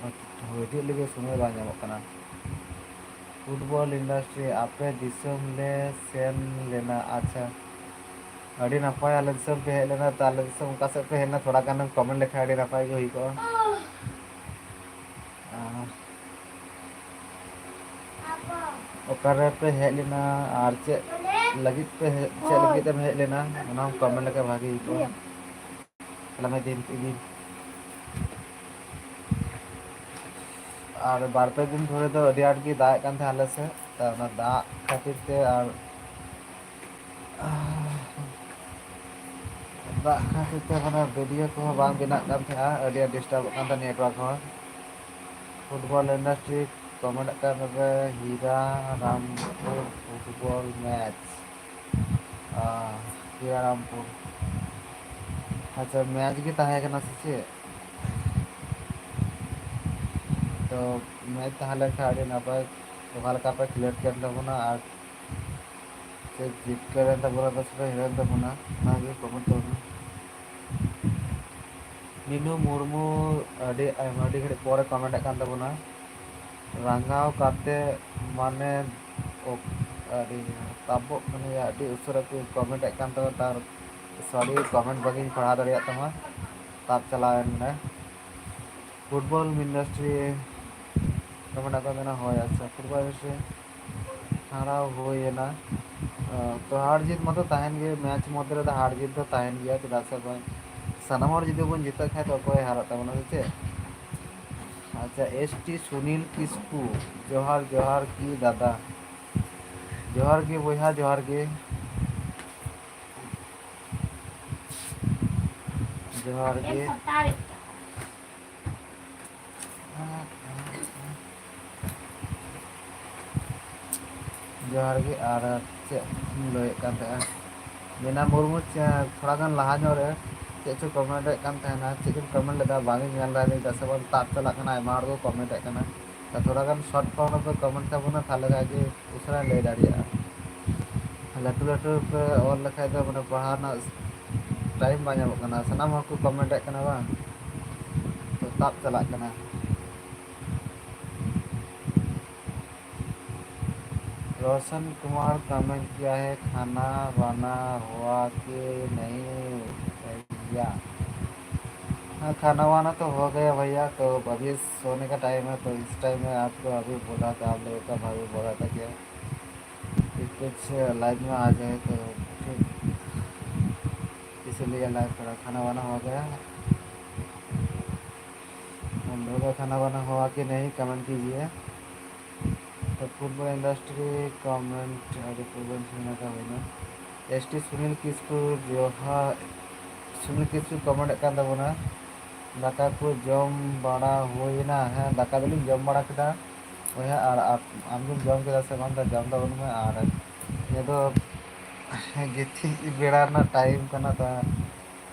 ᱦᱤᱡᱩᱜ ᱞᱟᱹᱜᱤᱫ ᱥᱚᱢᱚᱭ ᱵᱟᱝ ᱧᱟᱢᱚᱜ ᱠᱟᱱᱟ᱾ Football industry ᱟᱯᱮ ᱫᱤᱥᱚᱢ ᱞᱮ ᱥᱮᱱ ᱞᱮᱱᱟ᱾ ᱟᱪᱪᱷᱟ, ᱟᱹᱰᱤ ᱱᱟᱯᱟᱭ, ᱟᱞᱮ ᱫᱤᱥᱚᱢ ᱯᱮ ᱦᱮᱡ ᱞᱮᱱᱟ, ᱛᱚ ᱟᱞᱮ ᱫᱤᱥᱚᱢ ᱚᱠᱟ ᱥᱮᱫ ᱯᱮ ᱦᱮᱡ ᱞᱮᱱᱟ ᱛᱷᱚᱲᱟ ᱜᱟᱱᱮᱢ comment ᱞᱮᱠᱷᱟᱱ ᱟᱹᱰᱤ ᱱᱟᱯᱟᱭ ᱜᱮ ᱦᱩᱭ ᱠᱚᱜᱼᱟ᱾ ᱟᱨ ᱚᱠᱟᱨᱮ ᱯᱮ ᱦᱮᱡ ᱞᱮᱱᱟ ᱟᱨ ᱪᱮᱫ ᱞᱟᱹᱜᱤᱫ ᱯᱮ ᱦᱮᱡ, ᱪᱮᱫ ᱞᱟᱹᱜᱤᱫ ᱮᱢ ᱦᱮᱡ ᱞᱮᱱᱟ, ᱚᱱᱟ ᱦᱚᱸ comment ᱞᱮᱠᱷᱟᱱ ᱵᱷᱟᱜᱮ ᱦᱩᱭ ᱠᱚᱜᱼᱟ᱾ ᱟᱨ ᱵᱟᱨ ᱯᱮ ᱫᱤᱱ ᱫᱷᱚᱨᱮ ᱫᱚ ᱟᱹᱰᱤ ᱟᱸᱴ ᱜᱮ ᱫᱟᱜ ᱮᱫ ᱠᱟᱱ ᱛᱟᱦᱮᱸᱫ ᱟᱞᱮ ᱥᱮᱫ᱾ ᱛᱚ ᱚᱱᱟ ᱫᱟᱜ ᱠᱷᱟᱹᱛᱤᱨ ᱛᱮ ᱟᱨ ᱫᱟᱜ ᱠᱷᱟᱹᱛᱤᱨ ᱛᱮ ᱢᱟᱱᱮ ᱵᱷᱤᱰᱤᱭᱳ ᱠᱚᱦᱚᱸ ᱵᱟᱝ ᱵᱮᱱᱟᱜ ᱠᱟᱱ ᱛᱟᱦᱮᱸᱫᱼᱟ, ᱟᱹᱰᱤ ᱟᱸᱴ ᱰᱤᱥᱴᱟᱵᱚᱜ ᱠᱟᱱ ᱛᱟᱦᱮᱸᱫ ᱱᱮᱴᱣᱟᱨᱠ ᱦᱚᱸ᱾ ᱯᱷᱩᱴᱵᱚᱞ ᱤᱱᱰᱟᱥᱴᱨᱤ ᱠᱚᱢᱮᱱᱴ ᱠᱟᱱ ᱨᱮ ᱦᱤᱨᱟ ᱨᱟᱢᱯᱩᱨ ᱯᱷᱩᱴᱵᱚᱞ ᱢᱮᱪ᱾ ᱦᱤᱨᱟ ᱨᱟᱢᱯᱩᱨ, ᱟᱪᱪᱷᱟ, ᱢᱮᱪ ᱜᱮ ᱛᱟᱦᱮᱸ ᱠᱟᱱᱟ ᱥᱮ ᱪᱮᱫ? ᱛᱚ ᱢᱮᱪ ᱛᱟᱦᱮᱸ ᱞᱮᱱᱠᱷᱟᱱ ᱟᱹᱰᱤ ᱱᱟᱯᱟᱭ, ᱚᱠᱟ ᱞᱮᱠᱟ ᱯᱮ ᱠᱷᱮᱞᱳᱰ ᱠᱮᱫ ᱛᱟᱵᱚᱱᱟ ᱟᱨ ᱪᱮᱫ ᱡᱤᱛᱠᱟᱹᱨ ᱮᱱ ᱛᱟᱵᱚᱱᱟ ᱥᱮ ᱦᱤᱨᱟᱹᱣᱮᱱ ᱛᱟᱵᱚᱱᱟ, ᱚᱱᱟᱜᱮ ᱠᱚᱢᱮᱱᱴ ᱛᱟᱵᱚᱱᱟ᱾ ᱢᱤᱱᱩ ᱢᱩᱨᱢᱩ ᱟᱹᱰᱤ ᱟᱭᱢᱟ, ᱟᱹᱰᱤ ᱜᱷᱟᱹᱲᱤᱡ ᱯᱚᱨᱮ ᱠᱚᱢᱮᱱᱴ ᱮᱫ ᱠᱟᱱ ᱛᱟᱵᱚᱱᱟ᱾ ᱨᱟᱸᱜᱟᱣ ᱠᱟᱛᱮ ᱢᱟᱱᱮ ᱚᱠ-, ᱟᱹᱰᱤ ᱛᱟᱵᱚᱜ ᱠᱟᱱᱟ, ᱟᱹᱰᱤ ᱩᱥᱟᱹᱨᱟ ᱠᱚ ᱠᱚᱢᱮᱱᱴ ᱮᱫ ᱠᱟᱱ ᱛᱟᱵᱚᱱᱟ, ᱛᱟᱨ ᱥᱚᱨᱤ ᱠᱚᱢᱮᱱᱴ ᱵᱟᱹᱜᱤᱧ ᱯᱟᱲᱦᱟᱣ ᱫᱟᱲᱮᱭᱟᱜ ᱛᱟᱢᱟ, ᱛᱟᱵ ᱪᱟᱞᱟᱣ ᱮᱱ ᱢᱮ᱾ ᱯᱷᱩᱴᱵᱚᱞ ᱤᱱᱰᱟᱥᱴᱨᱤ ᱠᱚᱢᱮᱱᱴ ᱟᱠᱟᱫ ᱛᱟᱦᱮᱱᱟ, ᱦᱳᱭ, ᱟᱪᱪᱷᱟ, ᱯᱷᱩᱴᱵᱚᱞ ᱤᱱᱰᱟᱥᱴᱨᱤ ᱦᱟᱨᱟᱣ ᱦᱩᱭᱮᱱᱟ᱾ ᱛᱚ ᱦᱟᱨ ᱡᱤᱛ ᱢᱟᱛᱚ ᱛᱟᱦᱮᱱ ᱜᱮ, ᱢᱮᱪ ᱢᱚᱫᱽᱫᱷᱮ ᱨᱮᱫᱚ ᱦᱟᱨ ᱡᱤᱛ ᱫᱚ ᱛᱟᱦᱮᱱ ᱜᱮᱭᱟ, ᱪᱮᱫᱟᱜ ᱥᱮ ᱵᱟᱝ ᱥᱟᱱᱟᱢ ᱦᱚᱲ ᱡᱩᱫᱤ ᱵᱚᱱ ᱡᱤᱛᱟᱹᱜ ᱠᱷᱟᱡ ᱫᱚ ᱚᱠᱚᱭ ᱦᱟᱨᱟᱜ ᱛᱟᱵᱚᱱᱟ, ᱥᱮ ᱪᱮᱫ? ᱟᱪᱪᱷᱟ, ᱮᱥ ᱴᱤ ᱥᱩᱱᱤᱞ ᱠᱤᱥᱠᱩ, ᱡᱚᱦᱟᱨ, ᱡᱚᱦᱟᱨ ᱜᱮ ᱫᱟᱫᱟ, ᱡᱚᱦᱟᱨ ᱜᱮ ᱵᱚᱭᱦᱟ, ᱡᱚᱦᱟᱨ ᱜᱮ, ᱡᱚᱦᱟᱨ ᱜᱮ᱾ ᱡᱚᱦᱟᱨ ᱜᱮ᱾ ᱟᱨ ᱪᱮᱫ ᱤᱧ ᱞᱟᱹᱭᱮᱫ ᱠᱟᱱ ᱛᱟᱦᱮᱸᱜᱼᱟ? ᱢᱤᱱᱟ ᱢᱩᱨᱢᱩ, ᱪᱮ-, ᱛᱷᱚᱲᱟ ᱜᱟᱱ ᱞᱟᱦᱟ ᱧᱚᱜ ᱨᱮ ᱪᱮᱫ ᱪᱚ ᱠᱚᱢᱮᱱᱴ ᱮᱫ ᱠᱟᱱ ᱛᱟᱦᱮᱱᱟ, ᱪᱮᱫ ᱮᱢ ᱠᱚᱢᱮᱱᱴ ᱞᱮᱫᱟ ᱵᱟᱝ ᱤᱧ ᱧᱮᱞ ᱫᱟᱲᱮᱭᱟᱫᱟ, ᱥᱮ ᱵᱚᱱ ᱛᱟᱵ ᱪᱟᱞᱟᱜ ᱠᱟᱱᱟ, ᱟᱭᱢᱟ ᱦᱚᱲ ᱠᱚ ᱠᱚᱢᱮᱱᱴ ᱮᱫ ᱠᱟᱱᱟ᱾ ᱛᱚ ᱛᱷᱚᱲᱟ ᱜᱟᱱ ᱥᱚᱨᱴ ᱯᱷᱚᱨᱢ ᱨᱮᱯᱮ ᱠᱚᱢᱮᱱᱴ ᱛᱟᱵᱚᱱᱟ, ᱛᱟᱦᱚᱞᱮ ᱠᱷᱟᱡ ᱜᱮ ᱩᱥᱟᱹᱨᱟᱧ ᱞᱟᱹᱭ ᱫᱟᱲᱮᱭᱟᱜᱼᱟ᱾ ᱞᱟᱹᱴᱩ ᱞᱟᱹᱴᱩ ᱯᱮ ᱚᱞ ᱞᱮᱠᱷᱟᱡ ᱫᱚ ᱢᱟᱱᱮ ᱯᱟᱲᱦᱟᱣ ᱨᱮᱱᱟᱜ ᱴᱟᱭᱤᱢ ᱵᱟᱝ ᱧᱟᱢᱚᱜ ᱠᱟᱱᱟ, ᱥᱟᱱᱟᱢ ᱦᱚᱲ ᱠᱚ ᱠᱚᱢᱮᱱᱴ ᱮᱫ ᱠᱟᱱᱟ ᱵᱟᱝ, ᱛᱚ ᱛᱟᱵ ᱪᱟᱞᱟᱜ ᱠᱟᱱᱟ᱾ रोशन कुमार कमेंट किया है, खाना वाना हुआ कि नहीं भैया? हाँ, खाना वाना तो हो गया भैया, तो अभी सोने का टाइम है, तो इस टाइम में आपको अभी बोला था, आप लोगों का भाभी बोला था कि कि कुछ लाइव में आ जाए, तो फिर इस चलिए, लाइव करो, खाना वाना हो गया? हम लोगों का खाना वाना हुआ कि नहीं, कमेंट कीजिए। तो फुटबॉल इंडस्ट्री कमेंट, ᱟᱹᱰᱤ ᱯᱩᱨᱵᱚ ᱥᱤᱱᱮᱢᱟ ᱠᱟᱹᱢᱤ ᱮᱥ ᱴᱤ ᱥᱩᱱᱤᱞ ᱠᱤᱥᱠᱩ ᱡᱚᱦᱟᱨ᱾ ᱥᱩᱱᱤᱞ ᱠᱤᱥᱠᱩ ᱠᱚᱢᱮᱱᱴ ᱮᱫ ᱠᱟᱱ ᱛᱟᱵᱚᱱᱟ, ᱫᱟᱠᱟ ᱠᱚ ᱡᱚᱢ ᱵᱟᱲᱟ ᱦᱩᱭᱮᱱᱟ? ᱦᱮᱸ, ᱫᱟᱠᱟ ᱫᱚᱞᱤᱧ ᱡᱚᱢ ᱵᱟᱲᱟ ᱠᱮᱫᱟ ᱵᱚᱭᱦᱟ᱾ ᱟᱨ ᱟᱯ- ᱟᱢ ᱫᱚᱢ ᱡᱚᱢ ᱠᱮᱫᱟ ᱥᱮ ᱵᱟᱝ? ᱫᱚ ᱡᱚᱢ ᱛᱟᱵᱚᱱ ᱢᱮ᱾ ᱟᱨ ᱱᱤᱭᱟᱹ ᱫᱚ ᱜᱤᱛᱤᱡ ᱵᱮᱲᱟ ᱨᱮᱱᱟᱜ ᱴᱟᱭᱤᱢ ᱠᱟᱱᱟ᱾ ᱛᱚ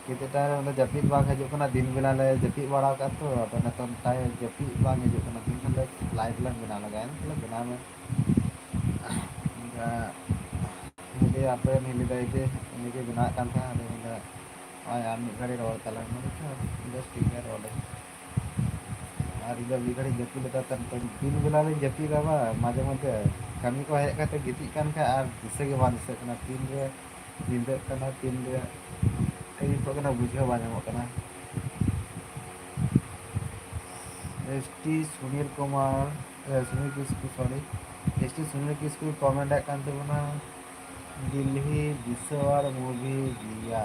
ᱜᱤᱛᱤᱡ ᱴᱟᱭᱤᱢ ᱨᱮ ᱡᱟᱹᱯᱤᱫ ᱵᱟᱝ ᱦᱤᱡᱩᱜ ᱠᱟᱱᱟ᱾ ᱫᱤᱱ ᱵᱮᱞᱟ ᱞᱮ ᱡᱟᱹᱯᱤᱫ ᱵᱟᱲᱟ ᱟᱠᱟᱫ ᱛᱚ, ᱟᱫᱚ ᱱᱤᱛᱚᱝ ᱴᱟᱭᱤᱢ ᱡᱟᱹᱯᱤᱫ ᱵᱟᱝ ᱦᱤᱡᱩᱜ ᱠᱟᱱᱟ᱾ ᱛᱤᱱ ᱠᱷᱟᱱ ᱞᱮ ᱞᱟᱭᱤᱵᱷ ᱞᱮ ᱵᱮᱱᱟᱣ ᱞᱮᱜᱟ᱾ ᱮᱱ ᱛᱟᱦᱞᱮ ᱵᱮᱱᱟᱣ ᱢᱮ᱾ ᱤᱧ ᱞᱟᱹᱭᱟ ᱟᱯᱮ ᱨᱮᱱ ᱦᱤᱞᱤ ᱫᱟᱹᱭ ᱜᱮ, ᱩᱱᱤ ᱜᱮ ᱵᱮᱱᱟᱣᱮᱫ ᱠᱟᱱ ᱛᱟᱦᱮᱸᱫ᱾ ᱟᱫᱚ ᱤᱧ ᱞᱟᱹᱭᱟ, ᱦᱳᱭ, ᱟᱨ ᱢᱤᱫ ᱜᱷᱟᱹᱲᱤ ᱨᱚᱲ ᱛᱟᱞᱟᱝ ᱢᱮ᱾ ᱟᱪᱪᱷᱟ, ᱵᱮᱥ, ᱴᱷᱤᱠ ᱜᱮᱭᱟ, ᱨᱚᱲ ᱟᱹᱧ᱾ ᱟᱨ ᱤᱧ ᱫᱚ ᱢᱤᱫ ᱜᱷᱟᱹᱲᱤᱡ ᱡᱟᱹᱯᱤᱫ ᱞᱮᱫᱟ, ᱛᱟᱨ ᱱᱤᱛᱚᱜ ᱫᱤᱱ ᱵᱮᱞᱟ ᱞᱤᱧ ᱡᱟᱹᱯᱤᱫᱟ ᱵᱟᱝ, ᱢᱟᱡᱷᱮ ᱢᱚᱫᱽᱫᱷᱮ ᱠᱟᱹᱢᱤ ᱠᱚ ᱦᱮᱡ ᱠᱟᱛᱮ ᱜᱤᱛᱤᱡ ᱠᱟᱱ ᱠᱷᱟᱡ ᱟᱨ ᱫᱤᱥᱟᱹ ᱜᱮ ᱵᱟᱝ ᱫᱤᱥᱟᱹᱜ ᱠᱟᱱᱟ᱾ ᱛᱤᱱᱨᱮ ᱧᱤᱫᱟᱹᱜ ᱠᱟᱱᱟ, ᱛᱤᱱᱨᱮ ᱟᱹᱭᱩᱵᱚᱜ ᱠᱟᱱᱟ, ᱵᱩᱡᱷᱟᱹᱣ ᱵᱟᱝ ᱧᱟᱢᱚᱜ ᱠᱟᱱᱟ᱾ ᱮᱥ ᱴᱤ ᱥᱩᱱᱤᱞ ᱠᱩᱢᱟᱨ, ᱮ, ᱥᱩᱱᱤᱞ ᱠᱤᱥᱠᱩ, ᱥᱚᱨᱤ, S T Sunil Kisku comment ᱮᱫ ᱠᱟᱱ ᱛᱟᱵᱚᱱᱟ, ᱫᱤᱞᱦᱤ ᱫᱤᱥᱣᱟᱨ ᱢᱩᱵᱷᱤ ᱜᱮᱭᱟ᱾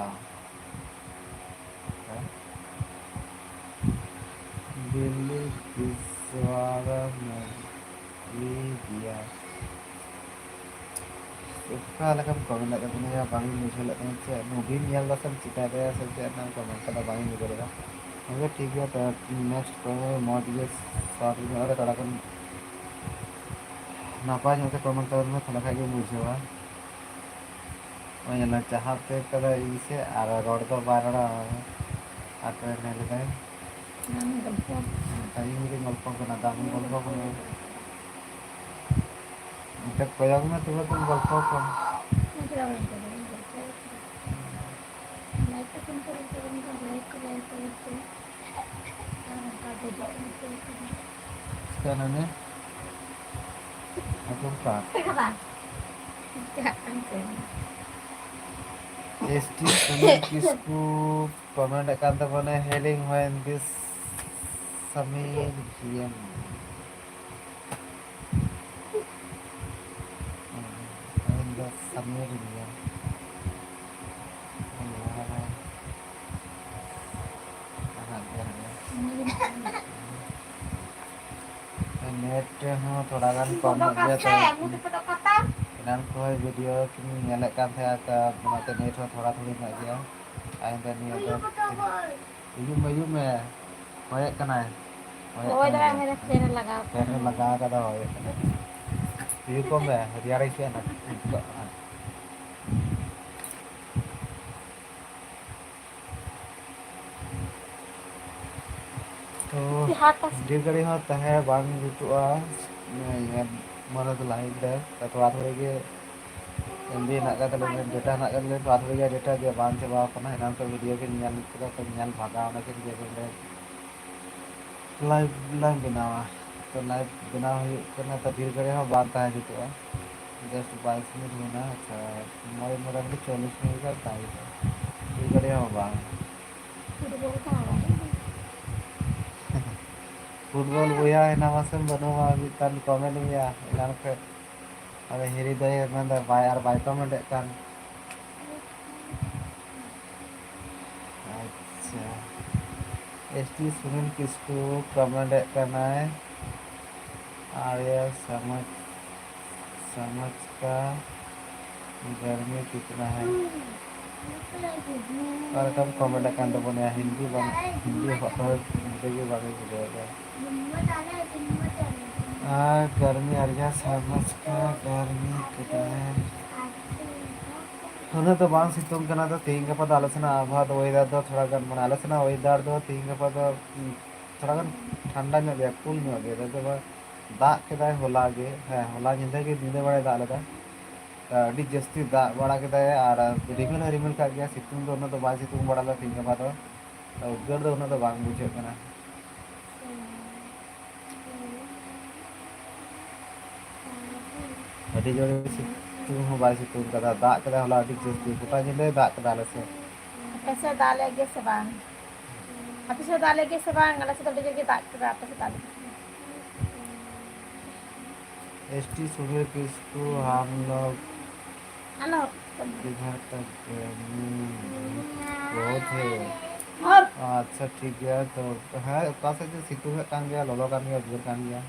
ᱦᱮᱸ? ᱫᱤᱞᱦᱤ ᱫᱤᱥᱣᱟᱨ ᱢᱩᱵᱷᱤ ᱜᱮᱭᱟ᱾ ᱚᱠᱟ ᱞᱮᱠᱟᱢ ᱠᱚᱢᱮᱱᱴ ᱮᱫ ᱛᱟᱵᱚᱱᱟ ᱭᱟ? ᱵᱟᱝ ᱤᱧ ᱵᱩᱡᱷᱟᱹᱣ ᱞᱮᱫ ᱛᱟᱢᱟ᱾ ᱪᱮᱫ ᱢᱩᱵᱷᱤᱢ ᱧᱮᱞ ᱮᱫᱟ ᱥᱮᱢ ᱪᱤᱠᱟᱹᱭᱮᱫᱟ ᱥᱮ ᱪᱮᱫ ᱮᱢ ᱠᱚᱢᱮᱱᱴ ᱠᱟᱫᱟ? ᱵᱟᱝ ᱤᱧ ᱵᱩᱡᱷᱟᱹᱣ ᱞᱮᱫᱟ᱾ ᱟᱪᱪᱷᱟ, ᱴᱷᱤᱠ ᱜᱮᱭᱟ, ᱛᱚ ᱱᱮᱠᱥᱴ ᱠᱚᱢᱮᱱᱴ ᱢᱚᱡᱽ ᱜᱮ, ᱥᱚᱨᱴ ᱧᱚᱜ ᱨᱮ ᱛᱷᱚᱲᱟ ᱜᱟᱱ ᱱᱟᱯᱟᱭ ᱧᱚᱜ ᱛᱮ ᱠᱚᱢᱮᱱᱴ ᱛᱟᱵᱚᱱ ᱢᱮ, ᱛᱟᱦᱞᱮ ᱠᱷᱟᱡ ᱜᱮᱢ ᱵᱩᱡᱷᱟᱹᱣᱟ᱾ ᱱᱚᱜᱼᱚᱭ ᱧᱮᱞ ᱢᱮ, ᱪᱟᱦᱟᱵ ᱛᱮ ᱠᱟᱫᱟᱭ ᱤᱧ ᱥᱮᱫ ᱟᱨ ᱨᱚᱲ ᱫᱚ ᱵᱟᱭ ᱨᱚᱲᱟ᱾ ᱟᱨ ᱛᱚᱵᱮ ᱢᱮᱱ ᱞᱮᱫᱟᱭ, ᱵᱟᱝ ᱜᱚᱞᱯᱚ᱾ ᱚᱱᱠᱟ ᱤᱧ ᱜᱮ ᱜᱚᱞᱯᱚ ᱠᱟᱱᱟ, ᱫᱟᱢ ᱜᱚᱞᱯᱚ ᱠᱟᱱᱟ᱾ ᱚᱱᱛᱮ ᱠᱚᱭᱚᱜ ᱢᱮ, ᱛᱚᱵᱮ ᱛᱚᱢ ᱜᱚᱞᱯᱚ ᱠᱚᱣᱟ᱾ ᱚᱱᱛᱮ ᱵᱟᱝ ᱜᱚᱞᱯᱚ ᱠᱟᱱᱟ, ᱜᱚᱞᱯᱚ ᱠᱟᱱᱟ᱾ ᱞᱟᱭᱤᱵᱷ ᱠᱚ ᱛᱤᱱ ᱠᱚᱨᱮ ᱠᱚ ᱮᱢ ᱠᱟᱱᱟ? ᱞᱟᱭᱤᱵᱷ ᱠᱚ, ᱞᱟᱭᱤᱵᱷ ᱠᱚ, ᱞᱟᱭᱤᱵᱷ ᱠᱚ᱾ ᱟᱨ ᱚᱱᱠᱟ ᱵᱷᱤᱰᱤᱭᱳ ᱠᱚ ᱮᱢ ᱠᱟᱱᱟ᱾ ᱪᱤᱠᱟᱹᱭᱱᱟ ᱱᱮ? ᱟᱸᱡᱚᱢ ᱠᱟᱜ? ᱪᱟᱞᱟᱜ ᱠᱟᱱ ᱛᱟᱦᱮᱱᱟ᱾ S T Sunil Kisku comment ᱮᱫ ᱠᱟᱱ ᱛᱟᱵᱚᱱᱟ, healing when this ᱥᱟᱢᱤᱨ ᱜᱮᱢ᱾ ᱦᱮᱸ, ᱟᱹᱞᱤᱧ ᱫᱚ ᱥᱟᱢᱤᱨ ᱜᱮᱢ᱾ ᱱᱮᱴ ᱦᱚᱸ ᱛᱷᱚᱲᱟ ᱜᱟᱱ ᱠᱚᱢ ᱧᱚᱜ ᱜᱮᱭᱟ ᱛᱚ᱾ ᱮᱱᱟᱱ ᱠᱷᱚᱱ ᱵᱷᱤᱰᱤᱭᱳ ᱠᱤᱱ ᱧᱮᱞᱮᱫ ᱠᱟᱱ ᱛᱟᱦᱮᱸᱫ ᱛᱚ, ᱚᱱᱟᱛᱮ ᱱᱮᱴ ᱦᱚᱸ ᱛᱷᱚᱲᱟ ᱛᱷᱚᱲᱤ ᱧᱚᱜ ᱜᱮᱭᱟ᱾ ᱟᱨ ᱤᱧ ᱫᱚ ᱱᱤᱭᱟᱹ ᱫᱚ ᱦᱤᱡᱩᱜ ᱢᱮ, ᱦᱤᱡᱩᱜ ᱢᱮ᱾ ᱦᱚᱭᱮᱫ ᱠᱟᱱᱟᱭ᱾ ᱦᱚᱭᱮᱫ ᱦᱳᱭ, ᱠᱟᱱᱟᱭ᱾ ᱫᱚ ᱯᱷᱮᱱ ᱮ ᱞᱟᱜᱟᱣ ᱯᱷᱮᱱ ᱮ ᱠᱟᱫᱟ᱾ ᱞᱟᱜᱟᱣ ᱠᱟᱫᱟ, ᱦᱚᱭᱮᱫ ᱠᱟᱱᱟᱭ᱾ ᱦᱤᱡᱩᱜ ᱠᱚᱜ ᱢᱮ, ᱨᱮᱭᱟᱲ ᱟᱹᱭᱠᱟᱹᱜᱼᱟ ᱱᱟᱜ, ᱟᱹᱭᱠᱟᱹᱜ ᱠᱟᱱᱟ᱾ ᱛᱚ, ᱰᱷᱮᱨ ᱜᱷᱟᱹᱲᱤ ᱦᱚᱸ ᱛᱟᱦᱮᱸ ᱵᱟᱝ ᱡᱩᱛᱩᱜᱼᱟ᱾ ᱤᱭᱟᱹ, ᱢᱟᱱᱮ ᱫᱚ ᱞᱟᱭᱤᱱ ᱨᱮ ᱛᱷᱚᱲᱟ ᱛᱷᱚᱲᱤ ᱜᱮ ᱮᱢ ᱵᱤ ᱦᱮᱱᱟᱜ ᱟᱠᱟᱫ ᱛᱟᱹᱞᱤᱧᱟ, ᱰᱮᱴᱟ ᱦᱮᱱᱟᱜ ᱟᱠᱟᱫ ᱛᱟᱹᱞᱤᱧᱟ, ᱛᱷᱚᱲᱟ ᱛᱷᱚᱲᱤ ᱜᱮ ᱰᱮᱴᱟ ᱜᱮ ᱵᱟᱝ ᱪᱟᱵᱟᱣ ᱠᱟᱱᱟ᱾ ᱮᱱᱟᱝ ᱠᱷᱚᱱ ᱵᱷᱤᱰᱤᱭᱳ ᱜᱮ ᱧᱮᱞ ᱠᱮᱫᱟ, ᱛᱚ ᱧᱮᱞ ᱵᱷᱟᱜᱟᱣ ᱚᱱᱟ ᱠᱷᱟᱹᱛᱤᱨ ᱜᱮ ᱵᱚᱞᱮ ᱞᱟᱭᱤᱵᱷ ᱞᱟᱝ ᱵᱮᱱᱟᱣᱟ᱾ ᱛᱚ ᱞᱟᱭᱤᱵᱷ ᱵᱮᱱᱟᱣ ᱦᱩᱭᱩᱜ ᱠᱟᱱᱟ, ᱛᱚ ᱰᱷᱮᱨ ᱜᱷᱟᱹᱲᱤ ᱦᱚᱸ ᱵᱟᱝ ᱛᱟᱦᱮᱸ ᱡᱩᱛᱩᱜᱼᱟ᱾ ᱡᱟᱥᱴ ᱵᱟᱭᱤᱥ ᱢᱤᱱᱤᱴ ᱦᱩᱭᱱᱟ᱾ ᱟᱪᱪᱷᱟ, ᱢᱚᱬᱮ ᱢᱚᱬᱮ ᱢᱤᱱᱤᱴ ᱪᱚᱞᱞᱤᱥ ᱢᱤᱱᱤᱴ ᱜᱟᱱ ᱛᱟᱦᱮᱸ ᱦᱩᱭᱩᱜᱼᱟ᱾ ᱰᱷᱮᱨ ᱜᱷᱟᱹᱲᱤ ᱦᱚᱸ ᱵᱟᱝ᱾ ᱯᱷᱩᱴᱵᱚᱞ ᱵᱚᱭᱦᱟ ᱦᱮᱱᱟᱢᱟ ᱥᱮ ᱵᱟᱹᱱᱩᱢᱟ, ᱢᱤᱫᱴᱟᱝ ᱠᱚᱢᱮᱱᱴ ᱢᱮᱭᱟ ᱮᱱᱟᱱ ᱠᱷᱚᱡ᱾ ᱟᱫᱚ ᱦᱤᱨᱤ ᱫᱚᱭ ᱢᱮᱱᱫᱟ ᱵᱟᱭ, ᱟᱨ ᱵᱟᱭ ᱠᱚᱢᱮᱱᱴ ᱮᱫ ᱠᱟᱱ᱾ ᱟᱪᱪᱷᱟ, S T Sunil Kisku comment ᱮᱫ ᱠᱟᱱᱟᱭ, ᱟᱨᱭᱟ ᱥᱚᱢᱟᱡᱽ, ᱥᱚᱢᱟᱡᱽ ᱠᱟ ᱜᱟᱨᱢᱤ ᱠᱤᱛᱱᱟ ᱦᱟᱭ? ᱚᱠᱟ ᱞᱮᱠᱟᱢ ᱠᱚᱢᱮᱱᱴ ᱟᱠᱟᱱ ᱛᱟᱵᱚᱱᱟ, ᱦᱤᱱᱫᱤ ᱵᱟᱝ, ᱦᱤᱱᱫᱤ ᱦᱚᱲ ᱦᱤᱱᱫᱤ ᱜᱮ ᱵᱟᱝ ᱵᱩᱡᱷᱟᱹᱣ ᱫᱟ᱾ ᱟᱨ ᱜᱟᱨᱢᱤ ᱟᱨᱭᱟ ᱥᱚᱢᱟᱡᱽ ᱠᱟ ᱜᱟᱨᱢᱤ ᱠᱤᱛᱱᱟ ᱦᱟᱭ? ᱩᱱᱟᱹᱜ ᱫᱚ ᱵᱟᱝ ᱥᱤᱛᱩᱝ ᱠᱟᱱᱟ, ᱛᱚ ᱛᱮᱦᱮᱧ ᱜᱟᱯᱟ ᱫᱚ ᱟᱞᱮ ᱥᱮᱱᱟᱜ ᱟᱵᱚᱦᱟᱣᱟ ᱫᱚ, ᱚᱭᱮᱫᱟᱨ ᱫᱚ ᱛᱷᱚᱲᱟ ᱜᱟᱱ, ᱢᱟᱱᱮ ᱟᱞᱮ ᱥᱮᱱᱟᱜ ᱚᱭᱮᱫᱟᱨ ᱫᱚ ᱛᱮᱦᱮᱧ ᱜᱟᱯᱟ ᱫᱚ, ᱩᱸ, ᱛᱷᱚᱲᱟ ᱜᱟᱱ ᱴᱷᱟᱱᱰᱟ ᱧᱚᱜ ᱜᱮᱭᱟ, ᱠᱩᱞ ᱧᱚᱜ ᱜᱮᱭᱟ᱾ ᱫᱟᱜ ᱫᱚ ᱵᱟᱝ, ᱫᱟᱜ ᱠᱮᱫᱟᱭ ᱦᱚᱞᱟ ᱜᱮ, ᱦᱮᱸ, ᱦᱚᱞᱟ ᱧᱤᱫᱟᱹ ᱜᱮ, ᱧᱤᱫᱟᱹ ᱵᱮᱲᱟᱭ ᱫᱟᱜ ᱞᱮᱫᱟ᱾ ᱟᱹᱰᱤ ᱡᱟᱹᱥᱛᱤ ᱫᱟᱜ ᱵᱟᱲᱟ ᱠᱮᱫᱟᱭ ᱟᱨ ᱨᱤᱢᱤᱞ ᱦᱚᱸᱭ ᱨᱤᱢᱤᱞ ᱠᱟᱜ ᱜᱮᱭᱟ, ᱥᱤᱛᱩᱝ ᱫᱚ ᱩᱱᱟᱹᱜ ᱫᱚ ᱵᱟᱭ ᱥᱤᱛᱩᱝ ᱵᱟᱲᱟ ᱞᱮᱫᱟ ᱛᱮᱦᱮᱧ ᱜᱟᱯᱟ ᱫᱚ᱾ ᱩᱫᱽᱜᱟᱹᱨ ᱫᱚ ᱩᱱᱟᱹᱜ ᱫᱚ ᱵᱟᱝ ᱵᱩᱡᱷᱟᱹᱜ ᱠᱟᱱᱟ᱾ ᱟᱹᱰᱤ ᱡᱳᱨᱮ ᱥᱤᱛᱩᱝ ᱦᱚᱸ ᱵᱟᱭ ᱥᱤᱛᱩᱝ ᱠᱟᱫᱟ, ᱫᱟᱜ ᱠᱮᱫᱟᱭ ᱦᱚᱞᱟ ᱟᱹᱰᱤ ᱡᱟᱹᱥᱛᱤ, ᱜᱚᱴᱟ ᱧᱤᱫᱟᱹᱭ ᱫᱟᱜ ᱠᱮᱫᱟ ᱟᱞᱮ ᱥᱮᱫ᱾ ᱟᱯᱮ ᱥᱮᱫ ᱫᱟᱜ ᱞᱮᱫ ᱜᱮ ᱥᱮ ᱵᱟᱝ? ᱟᱯᱮ ᱥᱮᱫ ᱫᱟᱜ ᱞᱮᱫ ᱜᱮ ᱥᱮ ᱵᱟᱝ? ᱟᱞᱮ ᱥᱮᱫ ᱫᱚ ᱟᱹᱰᱤ ᱡᱳᱨ ᱜᱮ ᱫᱟᱜ ᱠᱮᱫᱟ, ᱟᱯᱮ ᱥᱮᱫ ᱫᱟᱜ ᱞᱮᱫ ᱜᱮ ᱥᱮ ᱵᱟᱝ? ᱮᱥ ᱴᱤ ᱥᱩᱱᱤᱞ ᱠᱤᱥᱠᱩ, ᱦᱟᱢ ᱞᱳᱜ ᱟᱞᱚ᱾ ᱠᱤᱫᱷᱟᱨ ᱛᱟᱠ ᱜᱟᱨᱢᱤ ᱵᱚᱦᱩᱛ ᱦᱮ᱾ ᱟᱪᱪᱷᱟ, ᱴᱷᱤᱠ ᱜᱮᱭᱟ᱾ ᱛᱚ, ᱦᱮᱸ, ᱚᱠᱟ ᱥᱮᱫ ᱪᱚ ᱥᱤᱛᱩᱝ ᱮᱫ ᱠᱟᱱ ᱜᱮᱭᱟ, ᱞᱚᱞᱚ ᱠᱟᱱ ᱜᱮᱭᱟ, ᱩᱫᱽᱜᱟᱹᱨ ᱠᱟᱱ ᱜᱮᱭᱟ᱾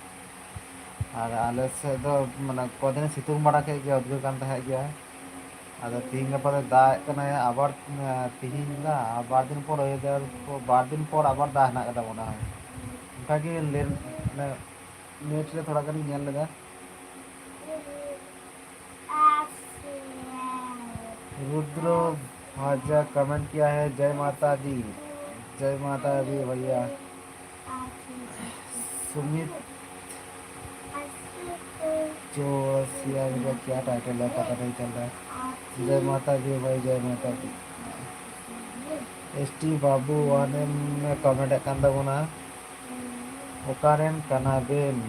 ᱟᱨ ᱟᱞᱮ ᱥᱮᱫ ᱫᱚ ᱢᱟᱱᱮ ᱠᱚᱫᱤᱱ ᱥᱤᱛᱩᱝ ᱵᱟᱲᱟ ᱠᱮᱫ ᱜᱮᱭᱟ, ᱩᱫᱽᱜᱟᱹᱨ ᱠᱟᱱ ᱛᱟᱦᱮᱸᱫ ᱜᱮᱭᱟ᱾ ᱟᱫᱚ ᱛᱤᱦᱤᱧ ᱜᱟᱯᱟ ᱫᱚ ᱫᱟᱜ ᱮᱫ ᱠᱟᱱᱟᱭ, ᱟᱵᱟᱨ, ᱮᱸ, ᱛᱤᱦᱤᱧ ᱫᱟᱜ, ᱟᱨ ᱵᱟᱨ ᱫᱤᱱ ᱯᱚᱨ weather, ᱵᱟᱨ ᱫᱤᱱ ᱯᱚᱨ ᱟᱵᱟᱨ ᱫᱟᱜ ᱦᱮᱱᱟᱜ ᱟᱠᱟᱫᱟ ᱢᱚᱱᱮ ᱦᱚᱭ᱾ ᱚᱱᱠᱟᱜᱮ ᱞᱮ-, ᱢᱟᱱᱮ net ᱨᱮ ᱛᱷᱚᱲᱟ ᱜᱟᱱᱤᱧ ᱧᱮᱞ ᱞᱮᱫᱟ᱾ रुद्र भाजा कमेंट किया है, जय माता दी, जय माता दी भैया। सुमित चौरसिया, इनका क्या टाइटल है, पता नहीं चल रहा है। जय माता दी भाई, जय माता दी। एस टी बाबू वन एम ᱠᱚᱢᱮᱱᱴ ᱮᱫ ᱠᱟᱱ ᱛᱟᱵᱚᱱᱟ, ᱚᱠᱟᱨᱮᱱ ᱠᱟᱱᱟ ᱵᱮᱱ?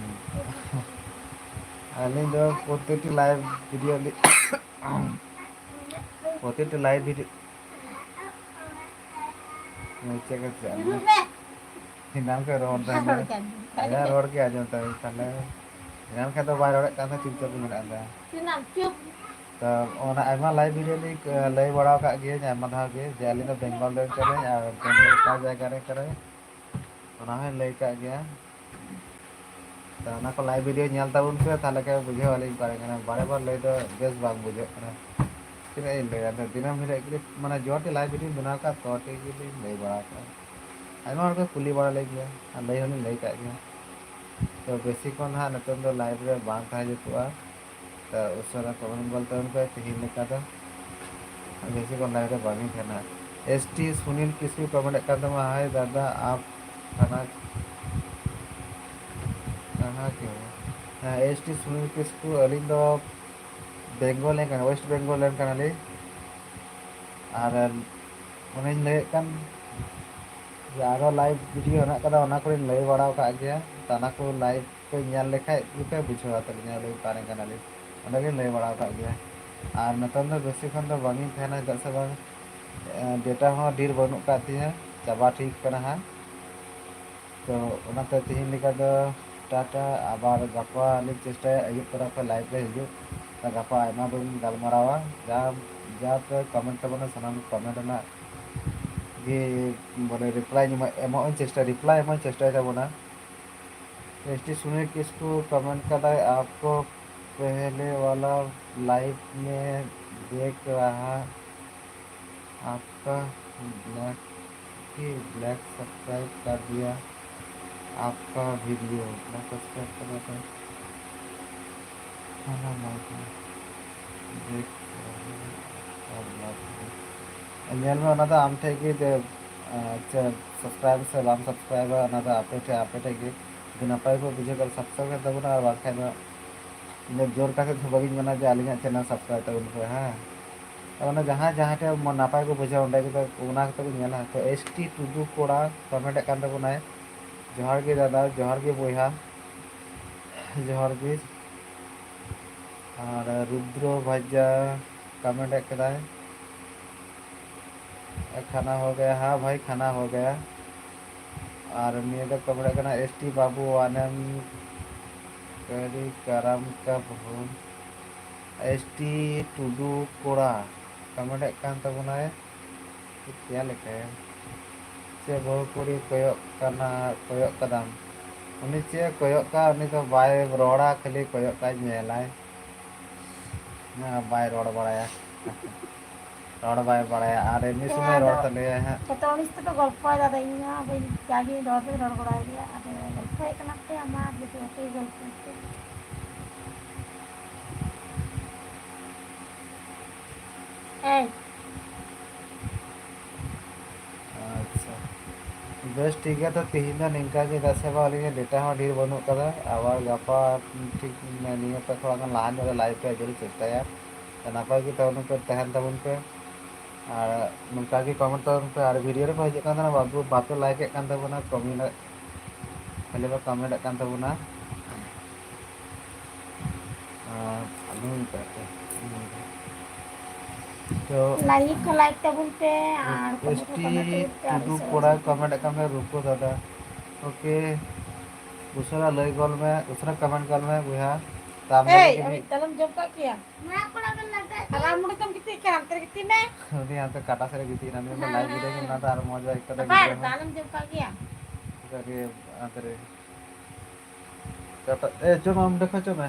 ᱟᱹᱞᱤᱧ ᱫᱚ ᱯᱨᱚᱛᱮᱠᱴᱤ ᱞᱟᱭᱤᱵᱷ ᱵᱷᱤᱰᱤᱭᱳ ᱞᱤᱧ, ᱯᱨᱚᱛᱮᱠᱴᱤ ᱞᱟᱭᱤᱵᱷ ᱵᱷᱤᱰᱤᱭᱳ, ᱪᱮᱫ ᱠᱚ ᱪᱮᱫ? ᱮᱱᱟᱝ ᱠᱷᱚᱱ ᱨᱚᱲ ᱫᱟ, ᱨᱚᱲ ᱠᱮᱫ ᱟᱸᱡᱚᱢ ᱛᱟᱵᱮᱱ, ᱛᱟᱦᱞᱮ ᱮᱱᱟᱝ ᱠᱷᱚᱱ ᱫᱚ ᱵᱟᱭ ᱨᱚᱲᱮᱫ ᱠᱟᱱ ᱛᱟᱦᱮᱸ, ᱪᱩᱯᱪᱟᱯ ᱜᱮ ᱢᱮᱱᱟᱜ ᱞᱮᱭᱟ᱾ ᱛᱚ ᱚᱱᱟ ᱟᱭᱢᱟ ᱞᱟᱭᱤᱵᱷ ᱵᱷᱤᱰᱤᱭᱳ ᱞᱤᱧ, ᱮ, ᱞᱟᱹᱭ ᱵᱟᱲᱟ ᱟᱠᱟᱫ ᱜᱮᱭᱟ ᱟᱭᱢᱟ ᱫᱷᱟᱣ ᱜᱮ, ᱡᱮ ᱟᱹᱞᱤᱧ ᱫᱚ ᱵᱮᱝᱜᱚᱞ ᱨᱮᱱ ᱠᱟᱱᱟᱞᱤᱧ ᱟᱨ ᱵᱮᱝᱜᱚᱞ ᱚᱠᱟ ᱡᱟᱭᱜᱟ ᱨᱮ ᱠᱟᱱᱟᱭ, ᱚᱱᱟ ᱦᱚᱸᱧ ᱞᱟᱹᱭ ᱟᱠᱟᱫ ᱜᱮᱭᱟ᱾ ᱛᱚ ᱚᱱᱟ ᱠᱚ ᱞᱟᱭᱤᱵᱷ ᱵᱷᱤᱰᱤᱭᱳ ᱧᱮᱞ ᱛᱟᱵᱚᱱ ᱯᱮ, ᱛᱟᱦᱞᱮ ᱠᱷᱟᱱ ᱵᱩᱡᱷᱟᱹᱣ ᱟᱹᱞᱤᱧ ᱚᱠᱟ ᱨᱮ ᱠᱟᱱᱟ᱾ ᱵᱟᱨᱮ ᱵᱟᱨ ᱞᱟᱹᱭ ᱫᱚ ᱵᱮᱥ ᱵᱟᱝ ᱵᱩᱡᱷᱟᱹᱜ ᱠᱟᱱᱟ᱾ ᱛᱤᱱᱟᱹᱜ ᱤᱧ ᱞᱟᱹᱭᱟ, ᱟᱫᱚ ᱫᱤᱱᱟᱹᱢ ᱦᱤᱞᱳᱜ ᱜᱮ, ᱢᱟᱱᱮ, ᱡᱚᱴᱤ ᱞᱟᱭᱤᱵᱷ ᱵᱷᱤᱰᱤᱭᱳᱧ ᱵᱮᱱᱟᱣ ᱠᱟᱜ, ᱛᱚ ᱴᱷᱤᱠ ᱜᱮᱞᱤᱧ ᱞᱟᱹᱭ ᱵᱟᱲᱟ ᱠᱟᱜᱼᱟ᱾ ᱟᱭᱢᱟ ᱦᱚᱲ ᱠᱚ ᱠᱩᱞᱤ ᱵᱟᱲᱟ ᱞᱮᱫ ᱜᱮᱭᱟ ᱟᱨ ᱞᱟᱹᱭ ᱦᱚᱸᱞᱤᱧ ᱞᱟᱹᱭ ᱠᱟᱜ ᱜᱮᱭᱟ᱾ ᱛᱚ ᱵᱮᱥᱤ ᱠᱷᱚᱱ ᱦᱟᱸᱜ ᱱᱤᱛᱚᱝ ᱫᱚ ᱞᱟᱭᱤᱵᱷ ᱨᱮ ᱵᱟᱝ ᱛᱟᱦᱮᱸ ᱡᱩᱛᱩᱜᱼᱟ᱾ ᱛᱚ ᱩᱥᱟᱹᱨᱟ ᱠᱚᱢᱮᱱᱴ ᱵᱚᱞᱛᱮ ᱩᱱᱠᱩ ᱛᱮᱦᱮᱧ ᱞᱮᱠᱟ ᱫᱚ ᱵᱮᱥᱤ ᱠᱷᱚᱱ ᱞᱟᱭᱤᱵᱷ ᱨᱮ ᱵᱟᱝ ᱤᱧ ᱛᱟᱦᱮᱱᱟ᱾ S T Sunil Kisku comment ᱮᱫ ᱠᱟᱱ ᱛᱟᱢᱟ, ᱦᱟᱭ ᱫᱟᱫᱟ, ᱟᱯ ᱛᱷᱟᱱᱟ ᱠᱟᱦᱟᱸ ᱠᱮ ᱦᱳ? ᱦᱮᱸ, ᱮᱥ ᱴᱤ ᱥᱩᱱᱤᱞ ᱠᱤᱥᱠᱩ, ᱟᱹᱞᱤᱧ ᱫᱚ ᱵᱮᱝᱜᱚᱞ ᱨᱮᱱ ᱠᱟᱱᱟ, ᱳᱭᱮᱥᱴ ᱵᱮᱝᱜᱚᱞ ᱨᱮᱱ ᱠᱟᱱᱟᱞᱤᱧ᱾ ᱟᱨ ᱚᱱᱮᱧ ᱞᱟᱹᱭᱮᱫ ᱠᱟᱱ ᱡᱮ ᱟᱨᱚ ᱞᱟᱭᱤᱵᱷ ᱵᱷᱤᱰᱤᱭᱳ ᱦᱮᱱᱟᱜ ᱠᱟᱫᱟ, ᱚᱱᱟ ᱠᱚᱨᱮᱧ ᱞᱟᱹᱭ ᱵᱟᱲᱟ ᱟᱠᱟᱫ ᱜᱮᱭᱟ᱾ ᱛᱚ ᱚᱱᱟ ᱠᱚ ᱞᱟᱭᱤᱵᱷ ᱯᱮ ᱧᱮᱞ ᱞᱮᱠᱷᱟᱡ ᱜᱮᱯᱮ ᱵᱩᱡᱷᱟᱹᱣᱟ ᱛᱟᱹᱞᱤᱧᱟ ᱞᱟᱹᱭ ᱚᱠᱟᱨᱮ ᱠᱟᱱᱟᱞᱤᱧ, ᱚᱸᱰᱮ ᱜᱮᱧ ᱞᱟᱹᱭ ᱵᱟᱲᱟ ᱟᱠᱟᱫ ᱜᱮᱭᱟ᱾ ᱟᱨ ᱱᱤᱛᱚᱝ ᱫᱚ ᱵᱮᱥᱤ ᱠᱷᱚᱱ ᱫᱚ ᱵᱟᱝᱤᱧ ᱛᱟᱦᱮᱱᱟ, ᱪᱮᱫᱟᱜ ᱥᱮ ᱵᱟᱝ, ᱮ, ᱰᱮᱴᱟ ᱦᱚᱸ ᱰᱷᱮᱨ ᱵᱟᱹᱱᱩᱜ ᱟᱠᱟᱫ ᱛᱤᱧᱟᱹ, ᱪᱟᱵᱟ ᱴᱷᱤᱠ ᱠᱟᱱᱟ ᱦᱟᱸᱜ᱾ ᱛᱚ ᱚᱱᱟᱛᱮ ᱛᱮᱦᱮᱧ ᱞᱮᱠᱟ ᱫᱚ ᱴᱟᱴᱟ, ᱟᱵᱟᱨ ᱜᱟᱯᱟ ᱞᱤᱧ ᱪᱮᱥᱴᱟᱭᱟ ᱟᱹᱭᱩᱵ ᱛᱚᱨᱟ ᱠᱷᱚᱱ ᱞᱟᱭᱤᱵᱷ ᱨᱮ ᱦᱤᱡᱩᱜ᱾ ᱛᱚ ᱜᱟᱯᱟ ᱟᱭᱢᱟ ᱵᱚᱱ ᱜᱟᱞᱢᱟᱨᱟᱣᱟ, ᱡᱟ, ᱡᱟ ᱯᱮ ᱠᱚᱢᱮᱱᱴ ᱛᱟᱵᱚᱱᱟ ᱥᱟᱱᱟᱢ ᱠᱚᱢᱮᱱᱴ ᱨᱮᱱᱟᱜ ᱜᱮ ᱵᱚᱞᱮ ᱨᱤᱯᱞᱟᱭ ᱮᱢᱚᱜ, ᱮᱢᱚᱜ ᱤᱧ ᱪᱮᱥᱴᱟᱭᱟ, ᱨᱤᱯᱞᱟᱭ ᱮᱢᱚᱜ ᱤᱧ ᱪᱮᱥᱴᱟᱭ ᱛᱟᱵᱚᱱᱟ᱾ एस टी सुनील किसको कमेंट कर रहा है, आपको पहले वाला लाइव में देख रहा, आपका ब्लैक की ब्लैक सब्सक्राइब कर दिया, आपका वीडियो ब्लैक सब्सक्राइब कर दिया। ᱧᱮᱞ ᱢᱮ, ᱚᱱᱟ ᱫᱚ ᱟᱢ ᱴᱷᱮᱡ ᱜᱮ ᱡᱮ, ᱟᱸ, ᱪᱮᱫ ᱥᱟᱵᱥᱠᱨᱟᱭᱤᱵ ᱥᱮ ᱵᱟᱢ ᱥᱟᱵᱥᱠᱨᱟᱭᱤᱵᱟ, ᱚᱱᱟ ᱫᱚ ᱟᱯᱮ ᱴᱷᱮᱡ, ᱟᱯᱮ ᱴᱷᱮᱡ ᱜᱮ᱾ ᱡᱩᱫᱤ ᱱᱟᱯᱟᱭ ᱯᱮ ᱵᱩᱡᱷᱟᱹᱣ ᱠᱷᱟᱱ ᱥᱟᱵᱥᱠᱨᱟᱭᱤᱵ ᱠᱟᱛᱟ ᱵᱚᱱᱟ, ᱟᱨ ᱵᱟᱝᱠᱷᱟᱱ ᱫᱚ ᱤᱧ ᱫᱚ ᱡᱳᱨ ᱠᱟᱛᱮ ᱫᱚ ᱵᱟᱹᱧ ᱢᱮᱱᱟ ᱡᱮ ᱟᱹᱞᱤᱧᱟᱜ ᱪᱮᱱᱮᱞ ᱥᱟᱵᱥᱠᱨᱟᱭᱤᱵ ᱛᱟᱵᱚᱱ ᱯᱮ, ᱦᱮᱸ᱾ ᱟᱨ ᱚᱱᱟ ᱡᱟᱦᱟᱸᱭ ᱡᱟᱦᱟᱸ ᱴᱷᱮᱡ ᱢᱚ-, ᱱᱟᱯᱟᱭ ᱠᱚ ᱵᱩᱡᱷᱟᱹᱣᱟ, ᱚᱸᱰᱮ ᱜᱮ ᱛᱚ, ᱚᱱᱟ ᱜᱮᱛᱚ ᱠᱚ ᱧᱮᱞᱟ᱾ ᱛᱚ, ᱮᱥ ᱴᱤ ᱴᱩᱰᱩ ᱠᱚᱲᱟ ᱠᱚᱢᱮᱱᱴ ᱮᱫ ᱠᱟᱱ ᱛᱟᱵᱚᱱᱟᱭ, ᱡᱚᱦᱟᱨ ᱜᱮ ᱫᱟᱫᱟ, ᱡᱚᱦᱟᱨ ᱜᱮ ᱵᱚᱭᱦᱟ, ᱡᱚᱦᱟᱨ ᱜᱮ᱾ ᱟᱨ ᱨᱩᱫᱨᱚ ᱵᱷᱟᱡᱟ ᱠᱚᱢᱮᱱᱴ ᱮᱫ ᱠᱟᱱᱟᱭ, ᱠᱷᱟᱱᱟ ᱦᱳ ᱜᱟᱭᱟ, ᱦᱟᱸ ᱵᱷᱟᱭ, ᱠᱷᱟᱱᱟ ᱦᱳ ᱜᱟᱭᱟ᱾ ᱟᱨ ᱱᱤᱭᱟᱹ ᱫᱚ ᱠᱚᱢᱮᱱᱴ ᱠᱟᱱᱟ, "ᱮᱥ ᱴᱤ ᱵᱟᱹᱵᱩ ᱟᱱᱮᱢ ᱠᱟᱹᱨᱤ ᱠᱟᱨᱟᱢ ᱠᱟ ᱵᱷᱩᱞ", ᱮᱥ ᱴᱤ ᱴᱩᱰᱩ ᱠᱚᱲᱟ ᱠᱚᱢᱮᱱᱴ ᱠᱟᱱ ᱛᱟᱵᱚᱱᱟᱭ, ᱪᱮᱫ ᱞᱮᱠᱟᱭᱟ? ᱪᱮᱫ ᱵᱟᱹᱦᱩ ᱠᱩᱲᱤ ᱠᱚᱭᱚᱜ ᱠᱟᱱᱟ, ᱠᱚᱭᱚᱜ ᱠᱟᱫᱟᱢ? ᱩᱱᱤ ᱪᱮᱫ ᱮ ᱠᱚᱭᱚᱜ ᱠᱟᱜ, ᱩᱱᱤ ᱫᱚ ᱵᱟᱭ ᱨᱚᱲᱟ, ᱠᱷᱟᱹᱞᱤ ᱠᱚᱭᱚᱜ ᱠᱟᱜ ᱧᱮᱞᱟᱭ᱾ ᱦᱮᱸ, ᱵᱟᱭ ᱨᱚᱲ ᱵᱟᱲᱟᱭᱟ᱾ ᱨᱚᱲ ᱵᱟᱭ ᱵᱟᱲᱟᱭᱟ, ᱟᱨ ᱮᱢᱱᱤ ᱦᱮᱸ, ᱥᱚᱢᱚᱭ ᱨᱚᱲ ᱟᱫᱚ ᱛᱟᱞᱮᱭᱟᱭ ᱦᱟᱸᱜ᱾ ᱡᱚᱛᱚ ᱦᱚᱲ ᱥᱟᱛᱮ ᱠᱚ ᱜᱚᱞᱯᱚᱭᱮᱫᱟ, ᱟᱫᱚ ᱤᱧ ᱦᱚᱸ ᱵᱟᱹᱧ, ᱡᱟᱜᱮ ᱨᱚᱲ ᱫᱚᱧ ᱨᱚᱲ ᱵᱟᱲᱟᱭ ᱜᱮᱭᱟ᱾ ᱟᱫᱚ ᱜᱚᱞᱯᱚᱭᱮᱫ ᱠᱟᱱᱟ ᱯᱮ, ᱟᱢᱟᱜ ᱡᱩᱫᱤ ᱵᱟᱯᱮ ᱜᱚᱞᱯᱚᱭᱟ ᱛᱚ᱾ ᱮᱭ᱾ ᱟᱪᱪᱷᱟ, ᱵᱮᱥ, ᱴᱷᱤᱠ ᱜᱮᱭᱟ᱾ ᱛᱚ, ᱛᱤᱦᱤᱧ ᱫᱚ ᱱᱤᱝᱠᱟ ᱜᱮ, ᱪᱮᱫᱟᱜ ᱥᱮ ᱵᱟᱝ, ᱟᱹᱞᱤᱧᱟᱜ ᱰᱮᱴᱟ ᱦᱚᱸ ᱰᱷᱮᱨ ᱵᱟᱹᱱᱩᱜ ᱠᱟᱫᱟ᱾ ᱟᱵᱟᱨ ᱜᱟᱯᱟ ᱴᱷᱤᱠ ᱱᱤᱭᱟᱹ ᱠᱷᱚᱱ ᱛᱷᱚᱲᱟ ᱜᱟᱱ ᱞᱟᱦᱟ ᱧᱚᱜ ᱨᱮ ᱞᱟᱭᱤᱵᱷ ᱨᱮ ᱦᱤᱡᱩᱜ ᱞᱤᱧ ᱪᱮᱥᱴᱟᱭᱟ᱾ ᱛᱚ, ᱱᱟᱯᱟᱭ ᱜᱮ ᱛᱟᱦᱮᱱ ᱯᱮ, ᱛᱟᱦᱮᱱ ᱛᱟᱵᱚᱱ ᱯᱮ᱾ ᱟᱨ ᱱᱚᱝᱠᱟ ᱜᱮ ᱠᱚᱢᱮᱱᱴ ᱛᱟᱵᱚᱱ ᱯᱮ᱾ ᱟᱨ ᱵᱷᱤᱰᱤᱭᱳ ᱨᱮᱯᱮ ᱦᱤᱡᱩᱜ ᱠᱟᱱ ᱛᱟᱦᱮᱱᱟ, ᱵᱟᱯᱮ, ᱵᱟᱯᱮ ᱞᱟᱭᱤᱠ ᱮᱫ ᱠᱟᱱ ᱛᱟᱵᱚᱱᱟ, ᱠᱚᱢᱮᱱᱴ, ᱠᱷᱟᱹᱞᱤ ᱯᱮ ᱠᱚᱢᱮᱱᱴ ᱮᱫ ᱠᱟᱱ ᱛᱟᱵᱚᱱᱟ᱾ ᱟᱨ ᱟᱞᱚᱢ ᱢᱮᱛᱟ ᱠᱚᱣᱟ᱾ ᱛᱚ, ᱞᱟᱭᱤᱠ ᱦᱚᱸ ᱞᱟᱭᱤᱠ ᱛᱟᱵᱚᱱ ᱯᱮ ᱟᱨ ᱠᱚᱢᱮᱱᱴ ᱦᱚᱸ ᱮᱥ ᱴᱤ ᱠᱚᱢᱮᱱᱴ ᱛᱟᱵᱚᱱ ᱯᱮ, ᱟᱹᱰᱤ ᱴᱩᱰᱩ ᱥᱟᱨᱦᱟᱣ ᱠᱚᱲᱟ ᱥᱟᱨᱦᱟᱣ᱾ ᱠᱚᱢᱮᱱᱴ ᱠᱟᱱ ᱢᱮ, ᱨᱩᱠᱳ ᱫᱟᱫᱟ᱾ ᱳᱠᱮ, ᱩᱥᱟᱹᱨᱟ ᱞᱟᱹᱭ ᱜᱚᱫ ᱢᱮ, ᱩᱥᱟᱹᱨᱟ ᱠᱚᱢᱮᱱᱴ ᱜᱚᱫ ᱢᱮ ᱵᱚᱭᱦᱟ᱾ ᱛᱟᱢ ᱮᱭ, ᱞᱟᱹᱜᱤᱫ ᱟᱹᱢᱤᱡ ᱛᱟᱞᱮᱢ ᱡᱚᱢ ᱠᱟᱜ ᱜᱮᱭᱟ? ᱨᱟᱢ ᱢᱩᱨᱜᱟᱹᱢ ᱜᱤᱛᱤᱡ ᱠᱟᱱᱟ, ᱦᱟᱱᱛᱮ ᱨᱮ ᱜᱤᱛᱤᱡ ᱢᱮ᱾ ᱩᱱᱤ ᱦᱟᱱᱛᱮ ᱠᱟᱴᱟ ᱥᱮᱫ ᱨᱮ ᱜᱤᱛᱤᱡ ᱮᱱᱟ, ᱩᱱᱤ ᱫᱚ ᱦᱮᱸ, ᱞᱟᱭᱤᱵᱷ ᱦᱮᱸ, ᱵᱷᱤᱰᱤᱭᱳ ᱜᱮ ᱦᱮᱸ᱾ ᱢᱮᱱᱟᱜ ᱛᱟᱭ, ᱟᱨ ᱢᱚᱡᱽ ᱵᱟᱭ ᱟᱹᱭᱠᱟᱹᱣ ᱫᱟ ᱟᱵᱟᱨ ᱜᱤᱫᱽᱨᱟᱹ ᱦᱚᱸ᱾ ᱫᱟᱞᱮᱢ ᱡᱚᱢ ᱠᱟᱜ ᱜᱮᱭᱟ? ᱚᱱᱠᱟ ᱜᱮ ᱦᱟᱱᱛᱮ ᱨᱮ᱾ ᱠᱟᱴᱟ ᱮ ᱪᱚ ᱢᱟᱢ ᱫᱮᱠᱷᱟ ᱪᱚ ᱢᱮ।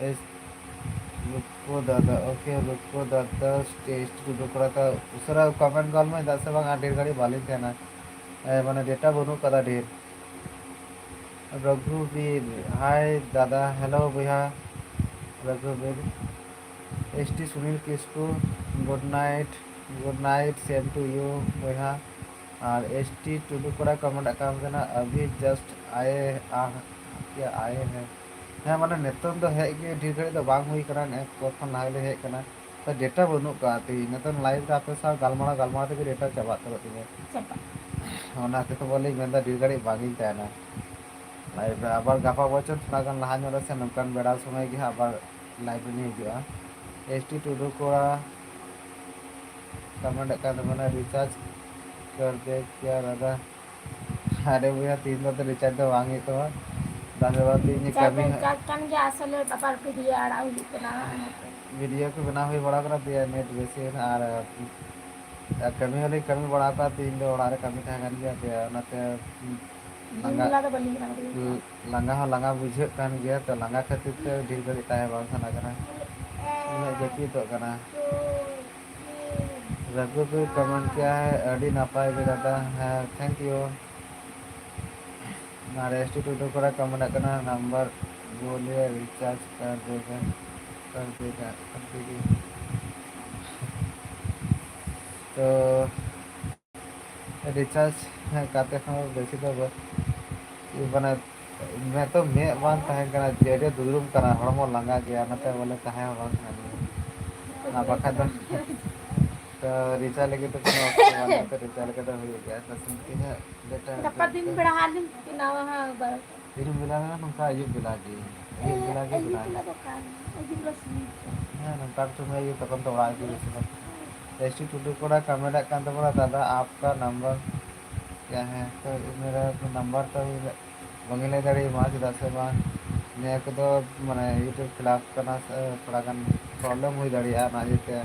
ᱮᱥ ᱨᱩᱠᱳ ᱫᱟᱫᱟ, ᱳᱠᱮ, ᱨᱩᱠᱳ ᱫᱟᱫᱟ, ᱮᱥ ᱴᱤ ᱴᱩᱰᱩ ᱠᱚᱲᱟ ᱠᱟ ᱩᱥᱟᱹᱨᱟ ᱠᱚᱢᱮᱱᱴ ᱜᱚᱞ ᱢᱮ, ᱪᱮᱫᱟᱜ ᱥᱮ ᱵᱟᱝ ᱟᱨ ᱰᱷᱮᱨ ᱜᱷᱟᱹᱲᱤᱡ ᱵᱟᱹᱞᱤᱧ ᱛᱟᱦᱮᱱᱟ᱾ ᱮ, ᱢᱟᱱᱮ ᱰᱮᱴᱟ ᱵᱟᱹᱱᱩᱜ ᱠᱟᱫᱟ ᱰᱷᱮᱨ᱾ ᱨᱚᱜᱷᱩᱵᱤᱨ, ᱦᱟᱭ ᱫᱟᱫᱟ, ᱦᱮᱞᱳ ᱵᱚᱭᱦᱟ᱾ ᱨᱚᱜᱷᱩᱵᱤᱨ, S T Sunil Kisku, good night, good night, ᱥᱮᱢ ᱴᱩ ᱭᱩ ᱵᱚᱭᱦᱟ᱾ ᱟᱨ ᱮᱥ ᱴᱤ ᱴᱩᱰᱩ ᱠᱚᱲᱟᱭ ᱠᱚᱢᱮᱱᱴ ᱟᱜ ᱠᱟᱱ ᱛᱟᱦᱮᱱᱟ, ᱟᱵᱷᱤ ᱡᱟᱥᱴ ᱟᱭᱮ ᱟ ᱠᱮ ᱟᱭᱮ ᱦᱮ᱾ ᱦᱮᱸ, ᱢᱟᱱᱮ ᱱᱤᱛᱚᱝ ᱫᱚ ᱦᱮᱡ ᱜᱮ ᱰᱷᱮᱨ ᱜᱷᱟᱹᱲᱤᱡ ᱫᱚ ᱵᱟᱝ ᱦᱩᱭ ᱠᱟᱱᱟ, ᱱᱮ ᱠᱚ ᱠᱷᱚᱱ ᱞᱟᱦᱟ ᱜᱮᱞᱮ ᱦᱮᱡ ᱠᱟᱱᱟ᱾ ᱛᱚ ᱰᱮᱴᱟ ᱵᱟᱹᱱᱩᱜ ᱠᱟᱜᱼᱟ ᱛᱤᱦᱤᱧ, ᱱᱤᱛᱚᱝ ᱞᱟᱭᱤᱵᱷ ᱨᱮ ᱟᱯᱮ ᱥᱟᱶ ᱜᱟᱞᱢᱟᱨᱟᱣ ᱜᱟᱞᱢᱟᱨᱟᱣ ᱛᱮᱜᱮ ᱰᱮᱴᱟ ᱪᱟᱵᱟᱜ ᱩᱛᱟᱹᱨᱚᱜ ᱛᱤᱧᱟᱹ᱾ ᱪᱟᱵᱟᱜ᱾ ᱚᱱᱟ ᱦᱚᱛᱮᱡ ᱛᱮ ᱵᱚᱞᱮᱧ ᱢᱮᱱᱫᱟ ᱰᱷᱮᱨ ᱜᱷᱟᱹᱲᱤᱡ ᱵᱟᱝ ᱤᱧ ᱛᱟᱦᱮᱱᱟ ᱞᱟᱭᱤᱵᱷ ᱨᱮ᱾ ᱟᱵᱟᱨ ᱜᱟᱯᱟ ᱵᱚᱪᱚᱱ ᱛᱷᱚᱲᱟ ᱜᱟᱱ ᱞᱟᱦᱟ ᱧᱚᱜ ᱨᱮ ᱥᱮ ᱱᱚᱝᱠᱟᱱ ᱵᱮᱲᱟ ᱥᱚᱢᱚᱭ ᱜᱮ ᱦᱟᱸᱜ ᱟᱵᱟᱨ ᱞᱟᱭᱤᱵᱷ ᱨᱮᱞᱤᱧ ᱦᱤᱡᱩᱜᱼᱟ᱾ ᱮᱥ ᱴᱤ ᱴᱩᱰᱩ ᱠᱚᱲᱟ ᱠᱚᱢᱮᱱᱴ ᱮᱫ ᱠᱟᱱ ᱛᱟᱵᱚᱱᱟ, ᱨᱤᱪᱟᱨᱡᱽ ᱠᱟᱨ ᱫᱮ ᱠᱮᱭᱟ ᱫᱟᱫᱟ? ᱟᱨᱮ ᱵᱚᱭᱦᱟ, ᱛᱤᱦᱤᱧ ᱫᱚ ᱨᱤᱪᱟᱨᱡᱽ ᱫᱚ ᱵᱟᱝ ᱦᱩᱭᱩᱜ ᱛᱟᱢᱟ᱾ ᱫᱟᱫᱟ ᱵᱟᱵᱟ, ᱛᱤᱦᱤᱧ ᱨᱤᱪᱟᱨᱡᱽ ᱠᱟᱹᱢᱤ ᱫᱚ ᱦᱟᱸᱜ ᱨᱤᱪᱟᱨᱡᱽ ᱠᱟᱱ ᱜᱮᱭᱟ, ᱟᱥᱚᱞᱮ ᱟᱵᱟᱨ ᱵᱷᱤᱰᱤᱭᱳ ᱟᱲᱟᱜ ᱦᱩᱭᱩᱜ ᱠᱟᱱᱟ, ᱚᱱᱟᱛᱮ᱾ ᱵᱷᱤᱰᱤᱭᱳ ᱠᱚ ᱵᱮᱱᱟᱣ ᱦᱩᱭ ᱵᱟᱲᱟ ᱠᱟᱱᱟ, ᱫᱤᱭᱮ ᱱᱮᱴ ᱵᱮᱥᱤ ᱭᱮᱱᱟ᱾ ᱟᱨ, ᱟᱨ ᱠᱟᱹᱢᱤ ᱦᱚᱸᱞᱤᱧ ᱠᱟᱹᱢᱤ ᱵᱟᱲᱟ ᱠᱟᱜᱼᱟ, ᱛᱤᱦᱤᱧ ᱫᱚ ᱚᱲᱟᱜ ᱨᱮ ᱠᱟᱹᱢᱤ ᱛᱟᱦᱮᱸ ᱠᱟᱱ ᱜᱮᱭᱟ, ᱫᱤᱭᱮ ᱚᱱᱟᱛᱮ ᱫᱤᱱ ᱞᱟᱸᱜᱟ, ᱵᱮᱞᱟ ᱫᱚ ᱵᱟᱹᱞᱤᱧ ᱵᱮᱱᱟᱣ ᱫᱟᱲᱮᱭᱟᱜᱼᱟ᱾ ᱞᱟᱸᱜᱟ ᱦᱚᱸ ᱞᱟᱸᱜᱟ ᱵᱩᱡᱷᱟᱹᱜ ᱠᱟᱱ ᱜᱮᱭᱟ, ᱛᱚ ᱞᱟᱸᱜᱟ ᱠᱷᱟᱹᱛᱤᱨ ᱛᱮ ᱰᱷᱮᱨ ᱜᱷᱟᱹᱲᱤᱡ ᱛᱟᱦᱮᱸ ᱵᱟᱝ ᱥᱟᱱᱟ ᱠᱟᱱᱟ, ᱩᱱᱟᱹᱜ ᱡᱟᱹᱯᱤᱫᱚᱜ ᱠᱟᱱᱟ᱾ ᱨᱟᱹᱜᱷᱩ ᱠᱚ ᱠᱚᱢᱮᱱᱴ ᱠᱮᱭᱟ ᱦᱮᱸ, ᱟᱹᱰᱤ ᱱᱟᱯᱟᱭ ᱜᱮ ᱫᱟᱫᱟ, ᱦᱮᱸ, ᱛᱷᱮᱝᱠ ᱭᱩ᱾ ᱟᱨ ᱮᱥ ᱴᱤ ᱴᱩᱰᱩ ᱠᱚᱲᱟ ᱠᱚᱢᱮᱱᱴ ᱠᱟᱱᱟ, ᱱᱟᱢᱵᱟᱨ ᱵᱳᱞᱤᱭᱮ ᱨᱤᱪᱟᱨᱡᱽ ᱠᱟᱨ ᱫᱮᱜᱟ, ᱠᱟᱨ ᱫᱮᱜᱟ, ᱠᱟᱨ ᱫᱮᱜᱟ᱾ ᱛᱚ ᱨᱤᱪᱟᱨᱡᱽ ᱠᱟᱛᱮ ᱦᱚᱸ ᱵᱮᱥᱤ ᱫᱚ ᱵᱟᱹ-, ᱢᱟᱱᱮ ᱢᱮᱫ ᱫᱚ ᱢᱮᱫ ᱵᱟᱝ ᱛᱟᱦᱮᱸ ᱠᱟᱱᱟ, ᱡᱮ ᱟᱹᱰᱤ ᱫᱩᱨᱩᱢ ᱠᱟᱱᱟ, ᱦᱚᱲᱢᱚ ᱞᱟᱸᱜᱟ ᱜᱮᱭᱟ, ᱚᱱᱟᱛᱮ ᱵᱚᱞᱮ ᱛᱟᱦᱮᱸ ᱦᱚᱸ ᱵᱟᱝ ᱥᱟᱱᱟ ᱞᱤᱧᱟ᱾ ᱟᱨ ᱵᱟᱠᱷᱟᱡ ᱫᱚ ᱛᱚ ᱨᱤᱪᱟᱨᱡᱽ ᱞᱟᱹᱜᱤᱫ ᱫᱚ ᱠᱳᱱᱳ ᱚᱥᱩᱵᱤᱫᱷᱟ ᱵᱟᱹᱱᱩᱜᱼᱟ, ᱛᱚ ᱨᱤᱪᱟᱨᱡᱽ ᱞᱮᱠᱟ ᱫᱚ ᱦᱩᱭᱩᱜ ᱜᱮᱭᱟ᱾ ᱛᱚ ᱛᱤᱱᱟᱹᱜ ᱰᱮᱴᱟ ᱜᱟᱯᱟ ᱫᱤᱱ ᱵᱮᱲᱟ ᱦᱟᱸᱜ ᱞᱤᱧ ᱵᱮᱱᱟᱣᱟ ᱦᱟᱸᱜ ᱵᱟᱨᱚᱴᱟ᱾ ᱛᱤᱨᱮᱢ ᱵᱮᱱᱟᱣᱟ? ᱱᱚᱝᱠᱟ ᱟᱹᱭᱩᱵ ᱵᱮᱞᱟ ᱜᱮ᱾ ᱟᱹᱭᱩᱵ ᱵᱮᱞᱟ ᱜᱮ ᱟᱹᱭᱩᱵ ᱵᱮᱱᱟᱣ ᱵᱮᱞᱟ ᱦᱩᱭᱩᱜᱼᱟ᱾ ᱫᱚᱠᱟᱱ, ᱟᱹᱭᱩᱵ ᱵᱮᱞᱟ ᱥᱚᱢᱚᱭ᱾ ᱦᱮᱸ, ᱱᱚᱝᱠᱟᱱ ᱥᱚᱢᱚᱭ ᱜᱮ ᱛᱚᱠᱷᱚᱱ ᱫᱚ ᱚᱲᱟᱜ ᱨᱮᱜᱮ ᱵᱮᱥᱤ ᱵᱷᱟᱜᱽ᱾ ᱮᱥ ᱴᱤ ᱴᱩᱰᱩ ᱠᱚᱲᱟ ᱠᱚᱢᱮᱱᱴ ᱠᱟᱱ ᱛᱟᱵᱚᱱᱟ, "ᱫᱟᱫᱟ, ᱟᱯᱠᱟ ᱱᱟᱢᱵᱟᱨ ᱠᱭᱟ ᱦᱮ?" ᱛᱚ, ᱢᱮᱨᱟ ᱱᱟᱢᱵᱟᱨ ᱛᱚ ᱵᱟᱝ ᱞᱟᱹᱭ ᱫᱟᱲᱮᱭᱟᱢᱟ, ᱪᱮᱫᱟᱜ ᱥᱮ ᱵᱟᱝ ᱱᱤᱭᱟᱹ ᱠᱚᱫᱚ ᱢᱟᱱᱮ YouTube ᱠᱷᱤᱞᱟᱯ ᱠᱟᱱᱟ, ᱥᱮ ᱛᱷᱚᱲᱟ ᱜᱟᱱ ᱯᱨᱚᱵᱞᱮᱢ ᱦᱩᱭ ᱫᱟᱲᱮᱭᱟᱜᱼᱟ, ᱚᱱᱟ ᱤᱭᱟᱹᱛᱮ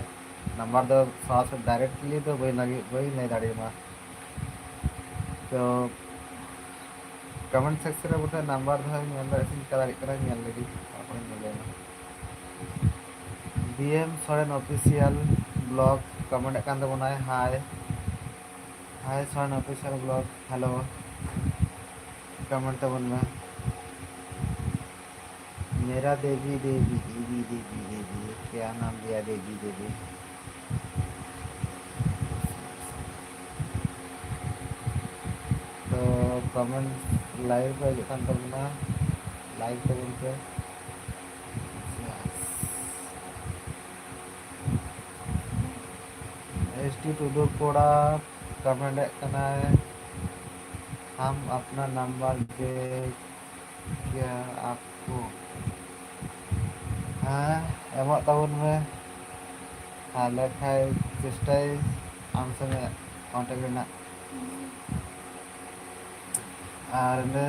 ᱱᱟᱢᱵᱟᱨ ᱫᱚ ᱥᱚᱨᱟᱥᱚᱨᱤ ᱰᱟᱭᱨᱮᱠᱴᱞᱤ ᱫᱚ ᱵᱟᱹᱧ ᱞᱟᱹᱜᱤᱫ, ᱵᱟᱹᱧ ᱞᱟᱹᱭ ᱫᱟᱲᱮᱭᱟᱢᱟ᱾ ᱛᱚ ᱠᱚᱢᱮᱱᱴ ᱥᱮᱠᱥᱚᱱ ᱨᱮ ᱵᱚᱞᱮ ᱱᱟᱢᱵᱟᱨ ᱫᱚ ᱦᱟᱸᱜ ᱧᱮᱞ ᱫᱟᱲᱮᱭᱟᱜ ᱥᱮ ᱪᱤᱠᱟ ᱫᱟᱲᱮᱭᱟᱜ ᱠᱟᱱᱟ, ᱧᱮᱞ ᱞᱟᱹᱜᱤᱫ ᱛᱟᱨᱯᱚᱨᱮ ᱧᱮᱞ ᱞᱮᱱᱟ᱾ B M Soren official blog comment ᱮᱫ ᱠᱟᱱ ᱛᱟᱵᱚᱱᱟᱭ, hi hi Soren official blog, hello, comment ᱛᱟᱵᱚᱱ ᱢᱮ᱾ मेरा देवी देवी देवी देवी देवी, क्या नाम दिया देवी देवी। तो कमेंट ᱞᱟᱭᱤᱵᱷ ᱨᱮ ᱦᱤᱡᱩᱜ ᱠᱟᱱ ᱛᱟᱵᱚᱱᱟ, ᱞᱟᱭᱤᱠ ᱛᱟᱵᱚᱱ ᱯᱮ᱾ ᱮᱥ ᱴᱤ ᱴᱩᱰᱩ ᱠᱚᱲᱟ ᱠᱚᱢᱮᱱᱴ ᱮᱫ ᱠᱟᱱᱟᱭ, हम अपना नंबर दे क्या आपको? ᱦᱮᱸ, ᱮᱢᱚᱜ ᱛᱟᱵᱚᱱ ᱢᱮ, ᱛᱟᱦᱞᱮ ᱠᱷᱟᱡ ᱪᱮᱥᱴᱟᱭ ᱟᱢ ᱥᱚᱸᱜᱮ ᱠᱚᱱᱴᱮᱠᱴ ᱨᱮᱱᱟᱜ᱾ ᱟᱨ ᱚᱸᱰᱮ